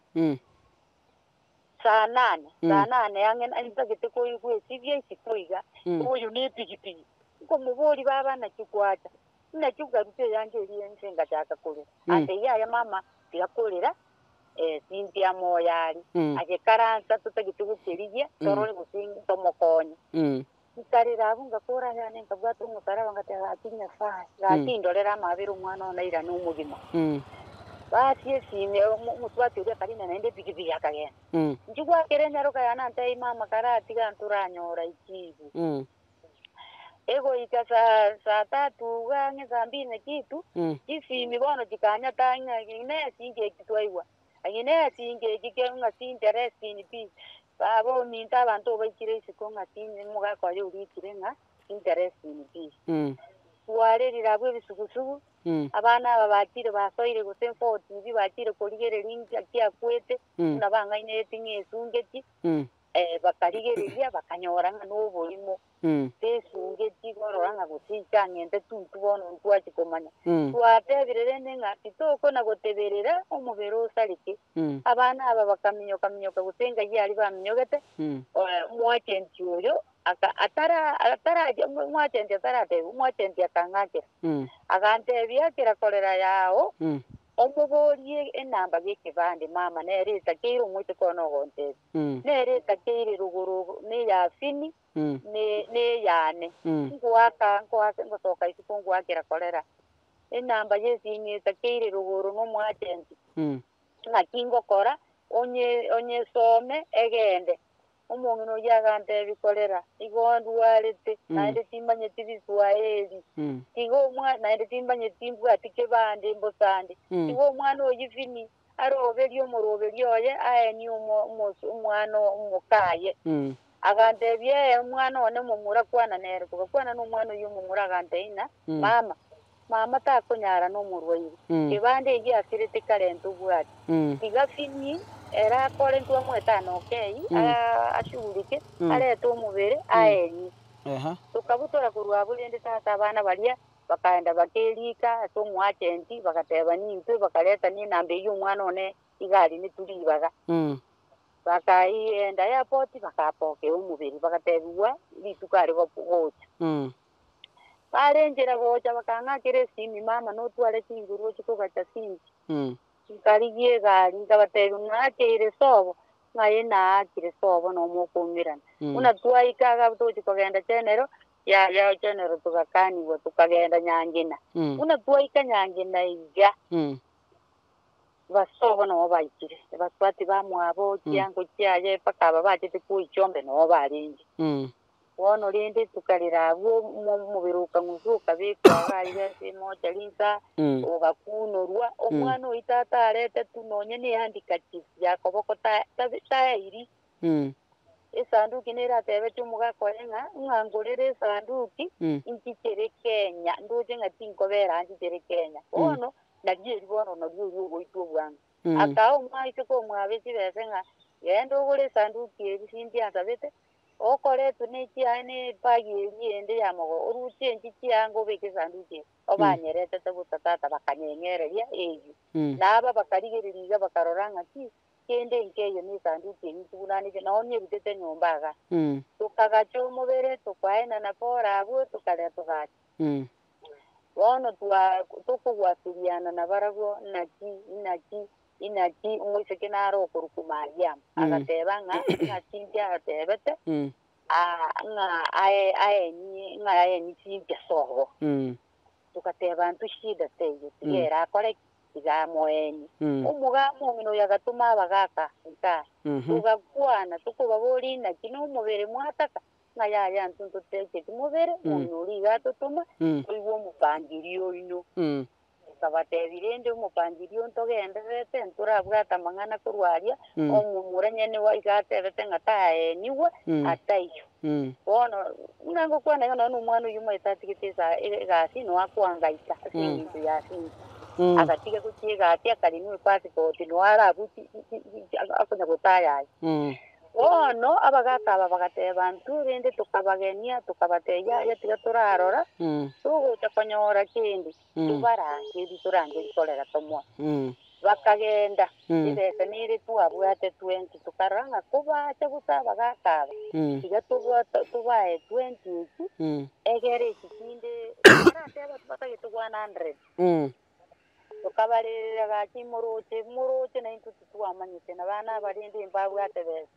saa nane, saa nane ang'e ntagete goesibia isiko iga, oyo ne epigipigi, nkomoboria baba naki gwacha, naki nkarusia eyanga eria inse ngachaka korera, antebia yaya mama tiga korera Cynthia moyo aria, aye karansa totagete gokerigia torore gose tomokonye. Nkarera abwo ngakora ayane, nkabwata omosaraba ngateba, Gaki Nyasae, gaki indorere amaabera omwana one airane omogima. Basi esimi omosubati oria akarina naende epikipiki akagenda. Inche gwakera enyaroka yane antebie mama karatiga ntoranyora echibu. Egoika saa saa tatu iga ang'e saa mbili na kitu, chisimi bono chikanyata ng'a ng'ina esinki eki twaigwa. Ng'ina esinki eki ng'a Cynthia rest in peace. Baba ominto abanto obaikire isiko ng'a Cynthia omogaka oye orikire ng'a Cynthia rest in peace. Twarerire abwo ebisugusugu, abana aba bachire basoire gose Fort ibi bachire korigereria inki akwete, buna bang'ainereti ng'a esungeti, bakarigereria bakanyora ng'a noborimo. Tesungeti korora ng'a gose inche ang'ente tuntu bono ntwachia komanya. Twatebire rende ng'a titokona goteberera omobere osareke. Abana aba bakaminyoka-minyoka gose engai aria baminyogete, omoachenti oyo aka atara atarachi omoachenti ataratebia, omoachenti akang'akera. Agantebia, Akera korera yao, omoborie enamba y'ekebande mama nere etakeire omoiseke one ogontebia. Nere etakeire rogoro neya Fini, neyane. Ngoaka ngoaka ngosoka isiko ngoakera korera enamba y'esimi etakeire rogoro nomoachenti. Naki ngokora onye onyesome egende. Omong'ina oyio agantebia korera, igo ndwarete, naende timanyeti Biswahili, tiga omwa naende timanyeti mbwati kebande mbosande. Tiga omwana oyio Fini aroberie omoroberi oye aenie omo omosu omwana omokaye. Agantebia, Ee, omwana one omomura kwana nere. Togakwana nomwana oyio omomura agantebia ng'a, Mama, mama takonyara nomorwaire, kebande eyio asirete kare ntobwati. Tiga Fini ere akore ntwamoete anoka eyio, ashughulike, arete omobere, aenywe. Tokabutora korwa abwo rende tata abana baria bakaenda bakerika ase omoagent, bagateba nintwe, bakareta nenamba eyio omwana one iga arinetwe ribaga. Bakaiyenda airport bakapokea omobere bagatebigwa rituko are gocha. Bare nchera gocha bakang'akera esimi mama notware chinguru ochie kogacha sinki. Nkarigia egari nkabatebia ng'akeire sobo ng'aye naakire sobo nomokoumerana. Buna twaika iga tochi kogenda general yaya general togakanigwa tokagenda Nyangina. Buna twaika Nyangina iga. Basobo noo baikire, abasubati bamwabo, chiango chiaye mpaka aba bachete koichia ombe noo barenge. Bono rende tokarera abwo omobere okang'uswa okabekwa iga aiga ase emochari insa, ogakunorwa, omwana oyio tata aretetwe nonye na ehandkerchief ya koboko ta- tabe taeiri. Esanduki nere atebetie omogaka oye ng'a, ng'a ngorere esanduki, nchichere Kenya, ndoche ng'a tinkobera aa nchichere Kenya. Bono, nario eri bono nario oria ogoitwa obwango. Akaa omwaiseke omwabe chibese ng'a, genda ogore esanduki eria Cynthia ansabete, Okoretwe ne chiaye ne ebagi eria ende ya mogo, oruche enchi chiange obeke esanduki eye. Obanyeretete bosa tata bakanyeng'ereria eyio. Na aba bakarigereria iga bakarora ng'a ki, kende nkeiyo ne esanduki eyio ntugunanete, nao nyerutete nyomba igaa. Tokagacha omobere, tokaenana pore abwo, tokarera togacha. Bono twa tokogwaseriana nabarabwo, naki, inaki, Inaki omoiseke nare okorokwa Mariamu agateba ng'a ng'a Cynthia atebete ng'a ae aenie ng'a aenie Cynthia sobo. Togateba intwe shida teiyo tiga ere akore ki? Tiga amoenie. Omogaka omong'ina oyo agatoma abagaka nka, togakwana tokobaboria inaki nomobere mwataka? Ng'a yaya intwe ntotecheti mobere, omong'ina oria iga atotoma toigwe omopangirio oino. Nkabatebia, Rende omopangirio ntogendererete, ntorabwate amang'ana korwa aria, omomura nyene iga atebete ng'a taenigwe, ataiyo. Bono, buna ngokwana iga nonya nomwana oyio omanyete atigete esa egasi noe akoangaika ase eng'encho ya Cynthia. Agatiga gochia egasi akarinwa epassport noe arabwo chi chi chi akonya gotayaya. Bono abagaaka aba bagateba, Intwe rende tokabagenia, tokabatebia, Yaya, tiga torarora, togocha konyora kende, tobarangerie, torangerie korera tomoe. Bakagenda, ebesa nere twabwate twensi, tokarora ng'a kobacha gose abagaaka aba, tiga tobae twensi echi, egere echi chinde, baratebe batagete 100. Tokabarerera gaki moroche, moroche naintwe titwamanyete, na bana aba rende mbabwate besa.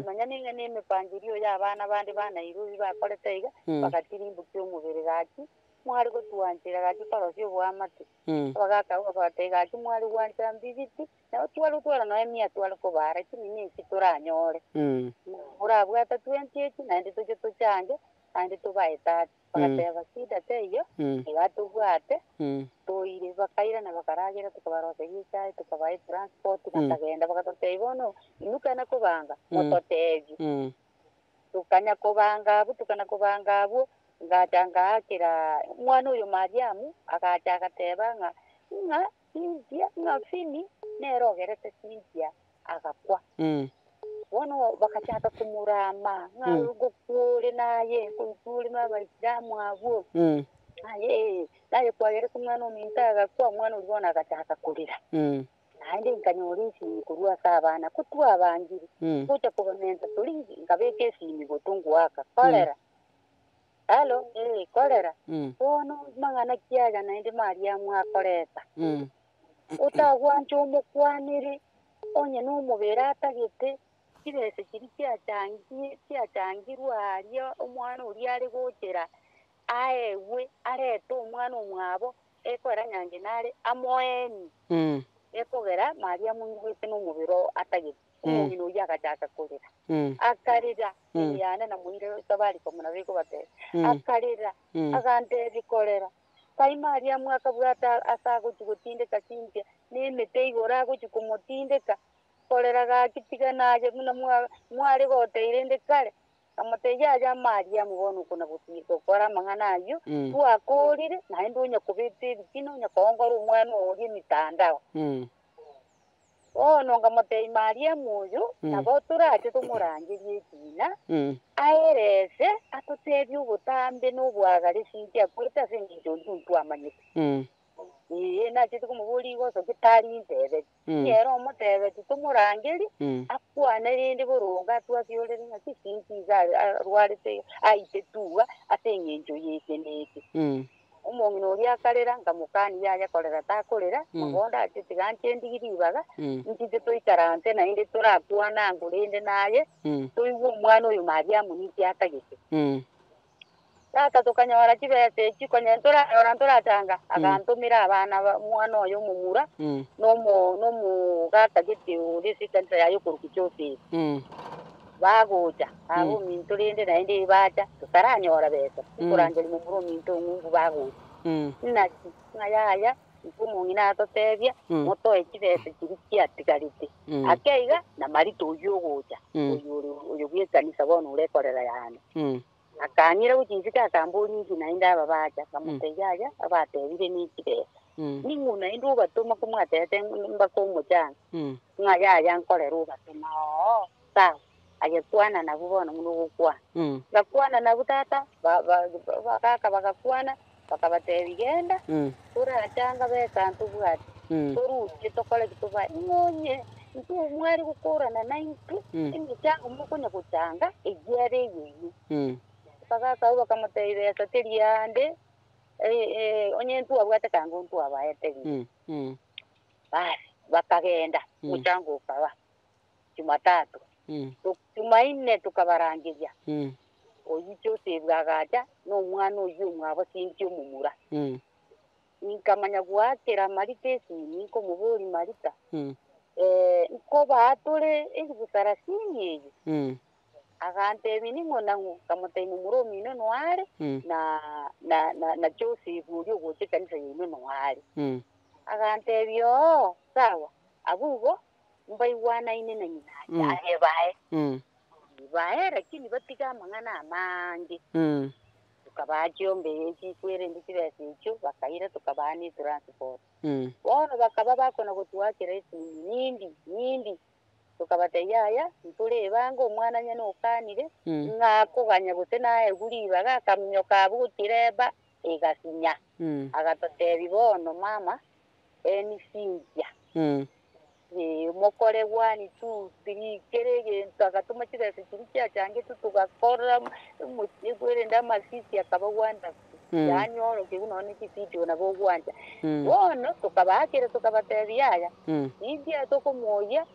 Nonya ning'e nemepangirio y'abana bande ba Nairobi bakorete iga, bagatirimbokia omobere gaki, mware gotwanchera gaki korosia oboamate. Abagaka abwo bakabatebia gaki mware gwancha mbibiti, nabo tware gotwara nonya mia tware kobaa lakini ninki toranyore. Morabwate twensi echi naende toche tochange, naende tobae tati. Bagateba, Shida teiyo, iga tobwate, toire. Bakairana bakaragera, tokabaroseria echae, tokabaa etransport, bakagenda. Bagatotebia, Bono inwe kana kobanga, mototebie. Tokanya kobanga abwo, tokana kobanga abwo, ngacha ngaakera omwana oyo Mariamu, agacha agateba ng'a, ng'a Cynthia, ng'a Fini nere ogerete Cynthia agakwa. Bono bagachaka komorama, ng'a ngokwa ore naye, ngoitwa ore na Abaisilamu abwo, aye naye kwagerete omwana ominto agakwa, omwana oria bono agachaka korera. Naende nkanyora esimi korwa ase abana, ko twabangire, gocha kobamenta tori nkabeka esimi gotwa ngoaka, korera, halo, eh, korera, bono mang'ana ki aya naende Mariamu akoreta? Otagwancha omokwanere, onye nomobere atagete, chibesa chiria chiachangie chiachangirwe aria omwana oria are gochera aegwe, arete omwana omwabo, ekogera nyange nare amoenie, ekogera Mariamu oigwete nomobere oo atagete. Omong'ina oyio agachaka korera, akarera, ime yane namoire Safaricom nabo ekobatebia, akarera, agantebia korera. Kaima aria mwakabwata ase agochia gotindeka Cynthia, na emete igoro agochia komotindeka, korera gaki tiga naye buna mware goteira inde kare. Nkamotebia yaya Mariamu bono okona gokora amang'ana ayio, twakorire naende onya kobeta ebitina onya koongora omwana oria emitandao. Bono nkamotebia Mariamu oyo, nabo torache tomorangerie ekina, aerese atotebie obotambe na oboagare Cynthia akwete ase engencho intwe ntwamanyete. Ee, nachete komoboria igo osoke tari ntebeti. Ere omotebeti tomorangerie, akwane rende boronge atwasiorere ng'aki Cynthia iga arwarete iga, aitetwe iga ase engencho y'eke na eke. Omong'ina oria akarera, nkamokania yaya korera takorera, nabo ndache tiga nche ndigie ribaga, nchiche toikaranse naende torakwane ango rende naye, toigwe omwana oyo Mariamu ninki atagete. Tata tokanyora chibesa echi konya ntoranyora ntorachanga, agantomera abana ba omwana oye omomura, na omo na omogaka gete ore ase ekanisa yaye okorokwa Joseph. Bagocha, baba ominto rende naende bacha, totaranyora besa, nkorangeria momura ominto ong'umbu bagocha. Naki, ng'a yaya, intwe omong'ina atotebia, motoe chibesa chiria chiatigarete. Ake iga, na Marita oyio ogocha, oyo ore oyo bw'ekanisa bono ore ekorera yane. Akang'ira gochia isiko akamboria inki naende aba bacha, nkamotebia yaya, abatebire ne chibesa. Ning'o naende obatoma komwatebete mbake omochanga, ng'a yaya nkorere obatoma oo, sawa. Aye kwana nabwo bono buna ogokwana. Ngakwana nabwo tata, abagaaka bagakwana, bakabatebia, Genda, torachanga besa ntobwate, torusie tokore ki tobae. Ng'a onye intwe mware gokorana naintwe, emechango mokonya gochanga, eyio ere eyaino. Abagaaka abwo bakamotebia, Besa teri aande, onye ntwabwate kango ntwabaete riria. Basi, bakagenda, omochango okaba. Jumatatu. Jumaine tokabarangeria, oyio Joseph agacha nomwana oyio omwabo Cynthia omomura. Nkamanya goakera Marita esimi, nkomoboria Marita, nkobaa tore elifu sarasini eye? Agantebia ning'o nang'o? Nkamotebia momura omino noare, na na na Joseph oria ogocha ekanisa yaino noare. Agantebia oo, sawa, abwo igo mbaigwanaine na ng'ina aye bae. Bae lakini batige amang'ana amange. Tokabaa chiombe chikwerende chibesa echio, bakaira tokabaa ne transport. Bono bakaba bakona gotuakera esimi, nindi, nindi, tokabatebia yaya, ntore ebango omwana onye nokanire, ng'a akoganya gose naegwe ribaga, akaminyoka abwo gochia eba, egasinya. Agatotebia bono mama, Cynthia. Ee, mokore one, two, three, kera egento agatoma chibesa chiria chiachangetwe togakora omochie kwerende amasisi akaba wonderful, yaani orokigwe nonye ne chivideo nabo ogwancha. Bono tokabaakera tokabatebia yaya, Cynthia tokomoyia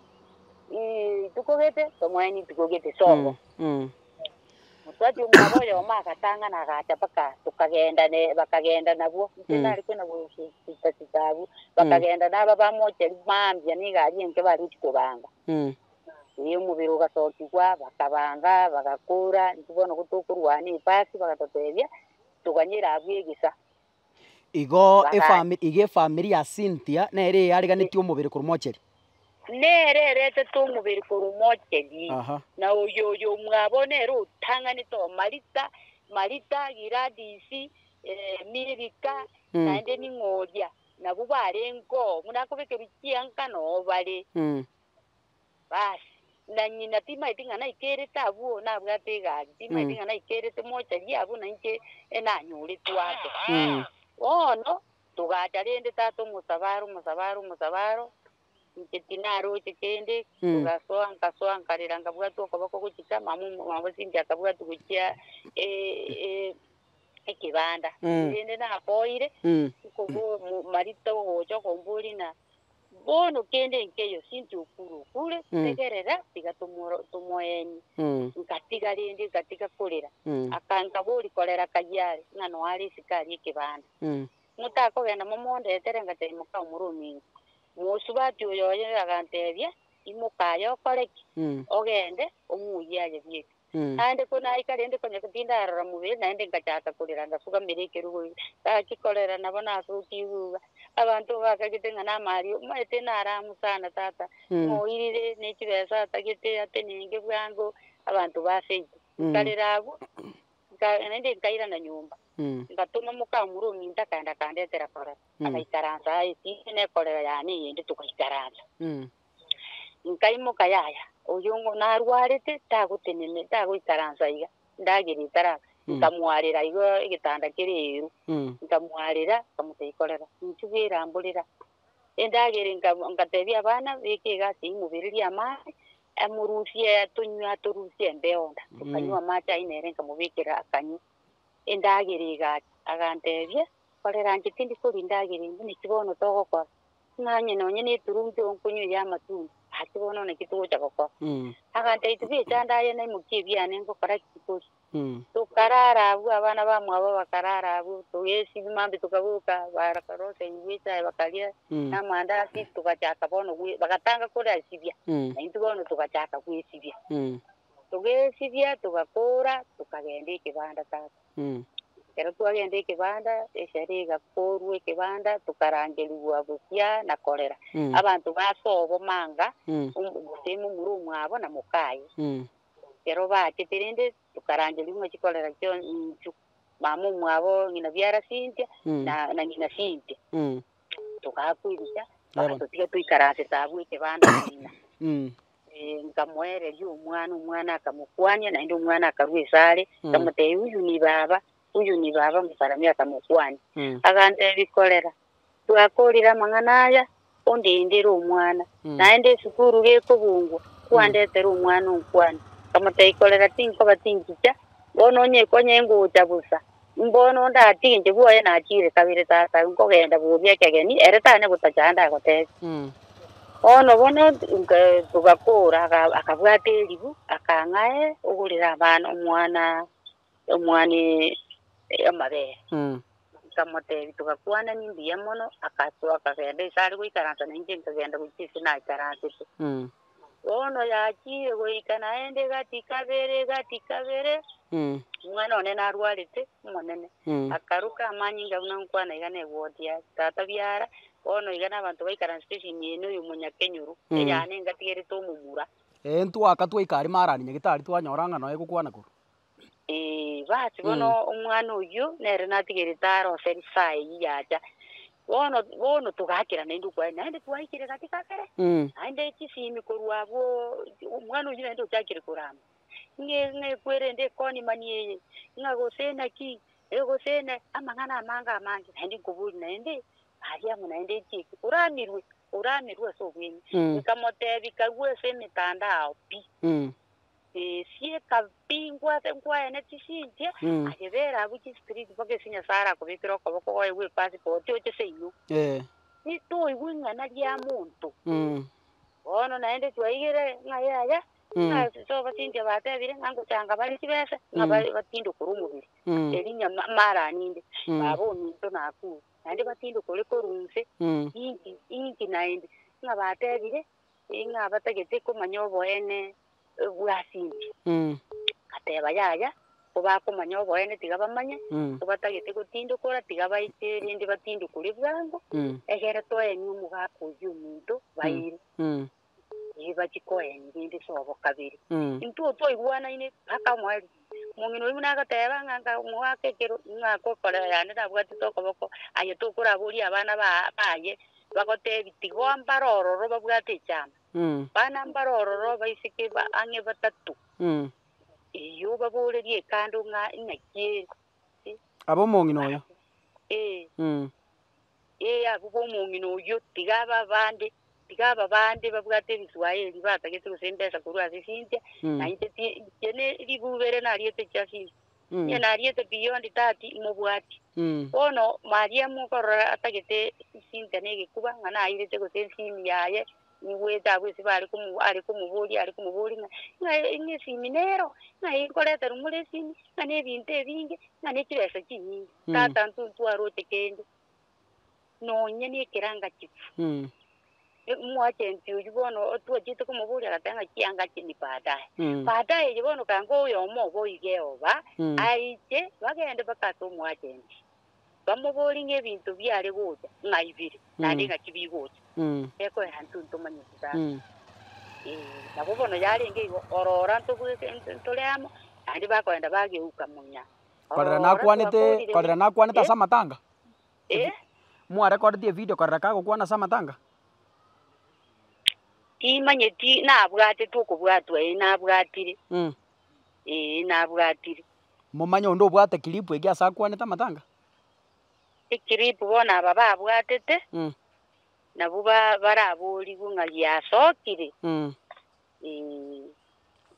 rituko gete tomoe rituko gete sobo. Mosubati omwabo oyomo agatang'ana agacha mpaka tokagenda ne bakagenda nabwo, inche nare kwenda gosita sita abwo, bakagenda naba bamocheria mambia na egari enke bare gochia kobanga. Ee omobere ogasokigwa, bakabanga, bagakora, intwe bono gotokorwana epasi bagatotebia, toganyere abwo egesa. Igo Bagacha. efami iga efamiri ya Cynthia nere eyareganetie omobere korwa mocheri. Nere eretete omobere korwa mocheri, Aha. na oyo oyomwabo nere otang'anete oo Marita, Marita, Giladisi, Milika, naende ning'o oria, nabwo barenge oo, buna akobekerwa chianga noo bare. Basi, na ng'ina timaeti ng'a naikerete abwo, nabwate egari, timaeti ng'a naikerete mochari abwo na inche enanyoretwe ake. Bono, togacha rende tata omosabaro, omosabaro, omosabaro, inche tinaroche kende, togasoa nkasoa nkarera nkabwatwa okoboko gochika, mama omo mama Cynthia akabwatwa gochia ekebanda. Rende naboire, nkobo marito ogocha okomboria ng'a. Bono kende nkeiyo, Cynthia okure, okure, tegerera, tiga tomoro tomoenie. Nkatiga rende nkatiga korera. Aka nkaboria korera kayio are, ng'a noe are isiko aria ekebanda. Motakogenda momondetere ngatebia moka omoro ominto. Mosubati oyo oye agantebia, imoka aye okore ki? Ogende omoyie aye bieka. Naende konaika rende konya tindarora mobere, naende ngachaka korera ngasugamera ekerogo iga. Gaki korera nabo nasokiigwe iga, abanto bakagete ng'a namario, omanyete naramu sana tata, ng'a oirire ne chibesa atagete atenenge bwango, abanto ba seito. Nkarera abwo, nka naende nkairana nyomba, ngatoma mokamura ominto akaenda akandetera korera, agaikaransa aye tinde nekorera yane eyende togaikaransa. Nkaimoka yaya, oyio ng'o narwarete tagotenene tagoikaransa iga, endagera etaraba, nkamwarera igo egetanda kere eeru, nkamwarera nkamotebia korera, inchuo bweramborera. Endagera nka ngatebia abana beka egasi eywo mobererie amache, amorusie tonywe atorusie embeo nda, tokanywa amache aywo nere nkamobekera akanywa. Endagera egacha, agantebia, korera inche tindi koria endagera eye, naki bono togokora? Ng'a onye nonye neturungi onkonywa ey'amatunda, gaki bono naki togocha gokora? Agantebia, Tibwechanda aye naimokie ebiane ngokora ki koria? Tokarara abwo, abana bamwabo bakarara abwo, togesibia mambia tokaboka, bakarosia igwa echae bakaria, na amandasi, togachaka bono gwe bagatanga koresibia, naintwe bono togachaka gwesibia. Togesibia, togakora, tokagenda ekebanda tata. Ekero twagenda ekebanda, esherehe egakorwa ekebanda, tokarangerigwa gochia na korera. Abanto basobo manga, gose momura omwabo na mokaye. Ekero bachete rende, tokarangerigwa ng'a chikorera chio inchu, mama omwabo ng'ina biara Cynthia, na na ng'ina Cynthia. Togaakwa ebicha, bagatotiga toikaransete abwo ekebanda ng'ina. Nkamoereria omwana, omwana akamokwania, naende omwana akarua esare, nkamotebia huyu ni baba, huyu ni baba, mosaramia akamokwania. Agantebia korera, twakorire amang'ana aya, ondendere omwana, naende esukuru gekobungwa, kwandetera omwana onkwane. Nkamotebia korera tinkoba tinchicha, bono onye onye ngocha bosa, mbono ndatige inche bwoye nachire kabere tata, nkogenda boria ekegeni, ere tanya gotacha ande agotebia. Bono bono nka togakora aka akabwata eribu, akang'a ee, ogorere abana omwana omwana amabere. Nkamotebia togakwanani mbuya mono, akasoa akagenda ase are goikaransa na inche nkagenda gochia ase naikaransete. Bono yachire goika naende gati kabere gati kabere, omwana one narwarete omonene, akaruka amanyinga buna nkwana iga negoti aye, tata biara, bono iga nabanto baikaransete esimi eye noyo omonyakenyoro, eyane ngatigerete omomura. Ee ntwaka twaika aria marani nyagetari twanyora ng'a noe gokwana korwa. Ee, basi bono omwana oyio nere natigerete arose risaa eyio yacha. Bono bono togakera naende okwaye, naende twaikire gati kabere, naende chisimi korwa abwo omwana oyio naende ochakire korama, ng'e ng'a ekwerende ekonimani eye, ng'a gose naki, gose na amang'ana amange amange, naende nkoboria naende, aria amo naende echieki, oramirwe, oramirwe ase obweng'e. Nkamotebia karue ase emetandao pi. Sieka pi nkwase nkwaene chisinche, aye bera abwo chistreet mpaka ase Nyasaye arakobekere okoboko oye gwe passport oche seino. Titoigwa ing'ana ria monto. Bono naende twaigire ng'a yaya, ng'a sobo Cynthia batebire ng'a ngochanga bare chibesa, ng'a bare batindokore omobere. Eri nyama marani inde, baba ominto nakure, naende batindokore korwa inse, inki inki naende, ng'a batebire, ng'a batagete komanya oboene bwa Cynthia. Ngateba yaya, kobakomanya oboene tiga bamanye, kobatagete gotindokora tiga baite rende batindokore bwango, egere toenie omogaka oyio ominto baire. Ee bachie koenia rende sobo kabere. Intwe twaigwanaine mpaka omoerio. Omong'ina oyio buna agateba ng'a nka omogaka ekero ng'a akokorera yane nabwatete okoboko, aye tokoraboria abana ba baye, bagotebie tigo mbare ororo babwate echama. Bana mbare ororo abaiseke ba ang'e batato, eyio obaborerie ekando ng'a inaki ere. Abe omong'ina oyo. Ee. Ee, abwo b'omong'ina oyio, tiga abe abande, tiga abe abande babwate ebiswaeri batagete gose embesa korwa ase Cynthia, na inche ti inche ne ribube ere nariete chia Cynthia. Inche nariete beyond that mobwati. Bono Mariamu okorora atagete Cynthia na egekuba ng'a nairete gose esimi yaye, igwete abwo ase bare komo are komoboria are komoboria ng'a ng'a ng'a esimi nero, ng'ai nkoreterwa more esimi, ng'a na ebinto ebinge, ng'a ne chibesa chinyinge. Tata intwe ntwaroche kende, nonye na ekeranga chifu. Omoagent oyio bono otwachete komoboria agateba ng'a chianga chi ni baadaye. Baadaye eye bono kanga oyomo obo oige oba, aiche bagende mpaka ase omoagent, bamoborie ng'a ebinto biare gocha ng'ai bire, naende ng'aki bigocha. Ekoera intwe ntomanyeti sana. Ee, nabo bono yarenge igo, orora ntobweke ntore amo, naende bakogenda bageuka munya. Korera Orora nakwanete twakorire korera nakwanete eh? ase amatanga? Eh? Mwarekodetie evidio korera kagokwana ase amatanga? Timanyeti nabwatete okobwatwa ee nabwatire. Ee nabwatire. Momanye onde obwate clip eria ase akwanete amatanga? Eclip bono aba babwatete, nabwo ba baraborigwe ng'a giasokire. Ee.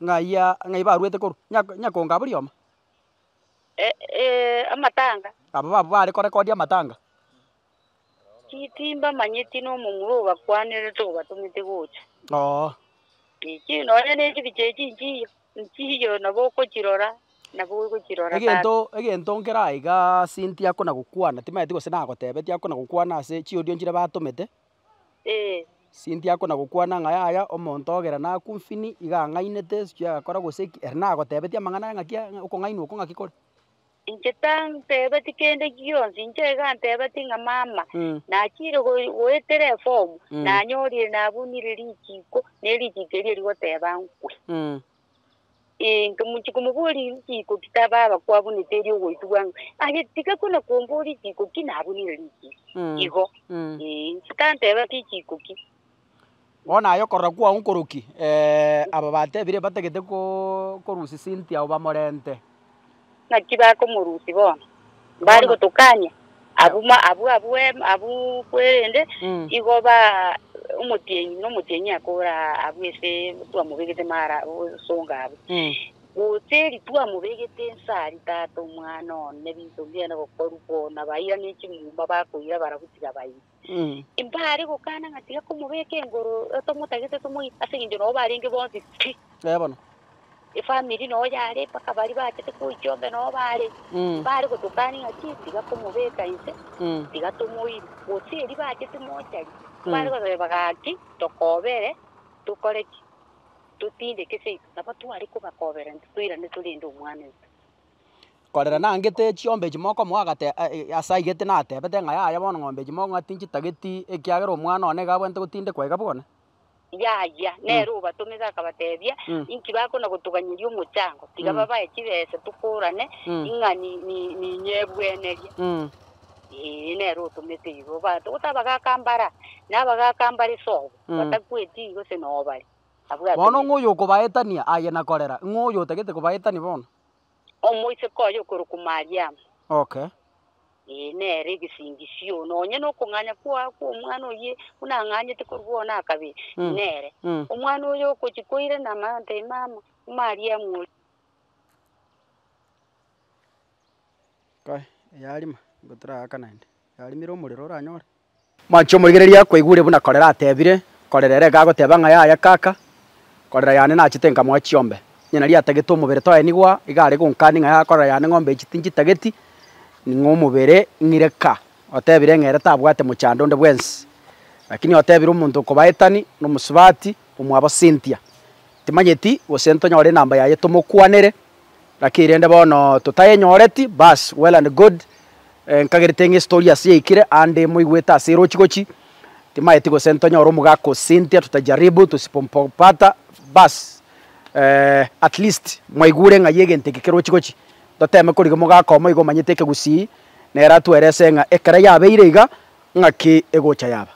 Ng'ai ng'ai barwete korwa? Nya- nyakongo abwo rioma? Amatanga. Abwo abwo bare korekodia amatanga. Timbamanyeti nomomura obakwanerete obatomete gocha. Oo. Echi nonya ne chibicha echi nchiyo, nchiyo nabo okochirora, nabo ogochirora tata. Egento egento nkere aiga Cynthia akona gokwana, timanyeti gose nagotebetie akona gokwana ase chiaudio nchire batomete. Ee. Cynthia akona gokwana ng'a yaya omonto ogera nakumfini iga ang'ainete sijui agakora gose ki, ere nagotebetie amang'ana aya ng'aki okong'ainwa oko ng'aki kore? Inche tantebeti kende gionsi, inche iga antebeti ng'a mama, nachire goetera efomu, nanyorire nabunire richiko, ne richiko erio rigoteba nkwe. Ee, nkamochia komoboria richiko ki ta baba kwabunete erio ogoitwa bwango, aye tiga kona komboria richiko ki nabunire richiko. Igo, ee, inche tantebeti richiko ki. Bono aye okorora kwao nkoroki aba batebire batagete korusia Cynthia abwo bamorente. Naki bakomorusia bono? Mbare gotokania abwo ma abwo abwo abwo kwerende igo ba omotienyi buna omotienyi akora abwo ase twamobegete mara osonga abwo. Gose eri twamobegete inse aria tata omwana one binto mbiane gokorwa bono bairane chimuma bakoira barabwo tiga baire. Mbare gokana ng'a tiga komobeka engoro tomotagete tomoite ase eng'encho nabo barenge bonsi pi. Ee bono. Efamiri noo yare mpaka baria bachete koichia noo bare. Mbare gotokania ng'a chi tiga komobeka inse, tiga tomoire. Gose eria bachete mochari, mbare goteba gaki tokobere tokore ki? Totindeke seito. Nabo tware kobakobera intwe toirane torende omwana oito. Korera nangete chiombe echi mokomoa agate ase aigete natebete ng'a yaya bono ng'ombe echi mokong'a tinchitageti ekiagera omwana one iga abwenerete gotindekwa iga bwone. Yaya, nere obatomete akabatebia, Inki bakona gotoganyeria omochango? Tiga babae chibesa tokorane, ng'a ninyebwenerie. Ee, nere otomete igo. Gose abagaaka mbara, na abagaaka mbare sobo, batakweti gose noo bare. Abwo Bono atomete. ng'o oyo okobaetania aye na korera? Ng'o oyo otagete kobaetania bono? Omoiseke oye okorokwa Mariamu. Okay. Ee, nere egesingisio, nonye nokong'anya kwa kw'omwana oyio buna ang'anyete korwa bono akabere, nere. Omwana oyo ogochia koirana amanye ontebie mama, Mariamu oria. Kai, yarima, nigo toraaka naende, yarimire omorero oranyore. Mwanche omorigereria kwaigure buna Korera atebire, Korera ere iga agoteba ng'a yaya kaka, Korera yane nachete nkamoa chiombe. Onye naria atagete omobere toenigwa, iga are gonkania ng'a yaya Korera yane ng'ombe echi tinchitageti, ning'o omobere ng'ire ka. Otebire ng'a ere tabwate mochando onde bwensi. Lakini otebire omonto okobaetani, na omosubati, omwabo Cynthia. Timanyeti gose ntonyore enamba yaye tomokwanere, Lakini rende bono totayenyoreti, baas, well and good, nkagerete ng'a estory ase yaikire ande moigwete ase erochi gochi, timaeti gose ntonyore omogaka o Cynthia tutajaribu tusipompata, baas, at least mwaigure ng'ai egento eke kerochi gochi, toteme korigia omogaka omo iga omanyete ekegusii, nere atwerese ng'a ekero yabeire iga, ng'aki egocha yaba.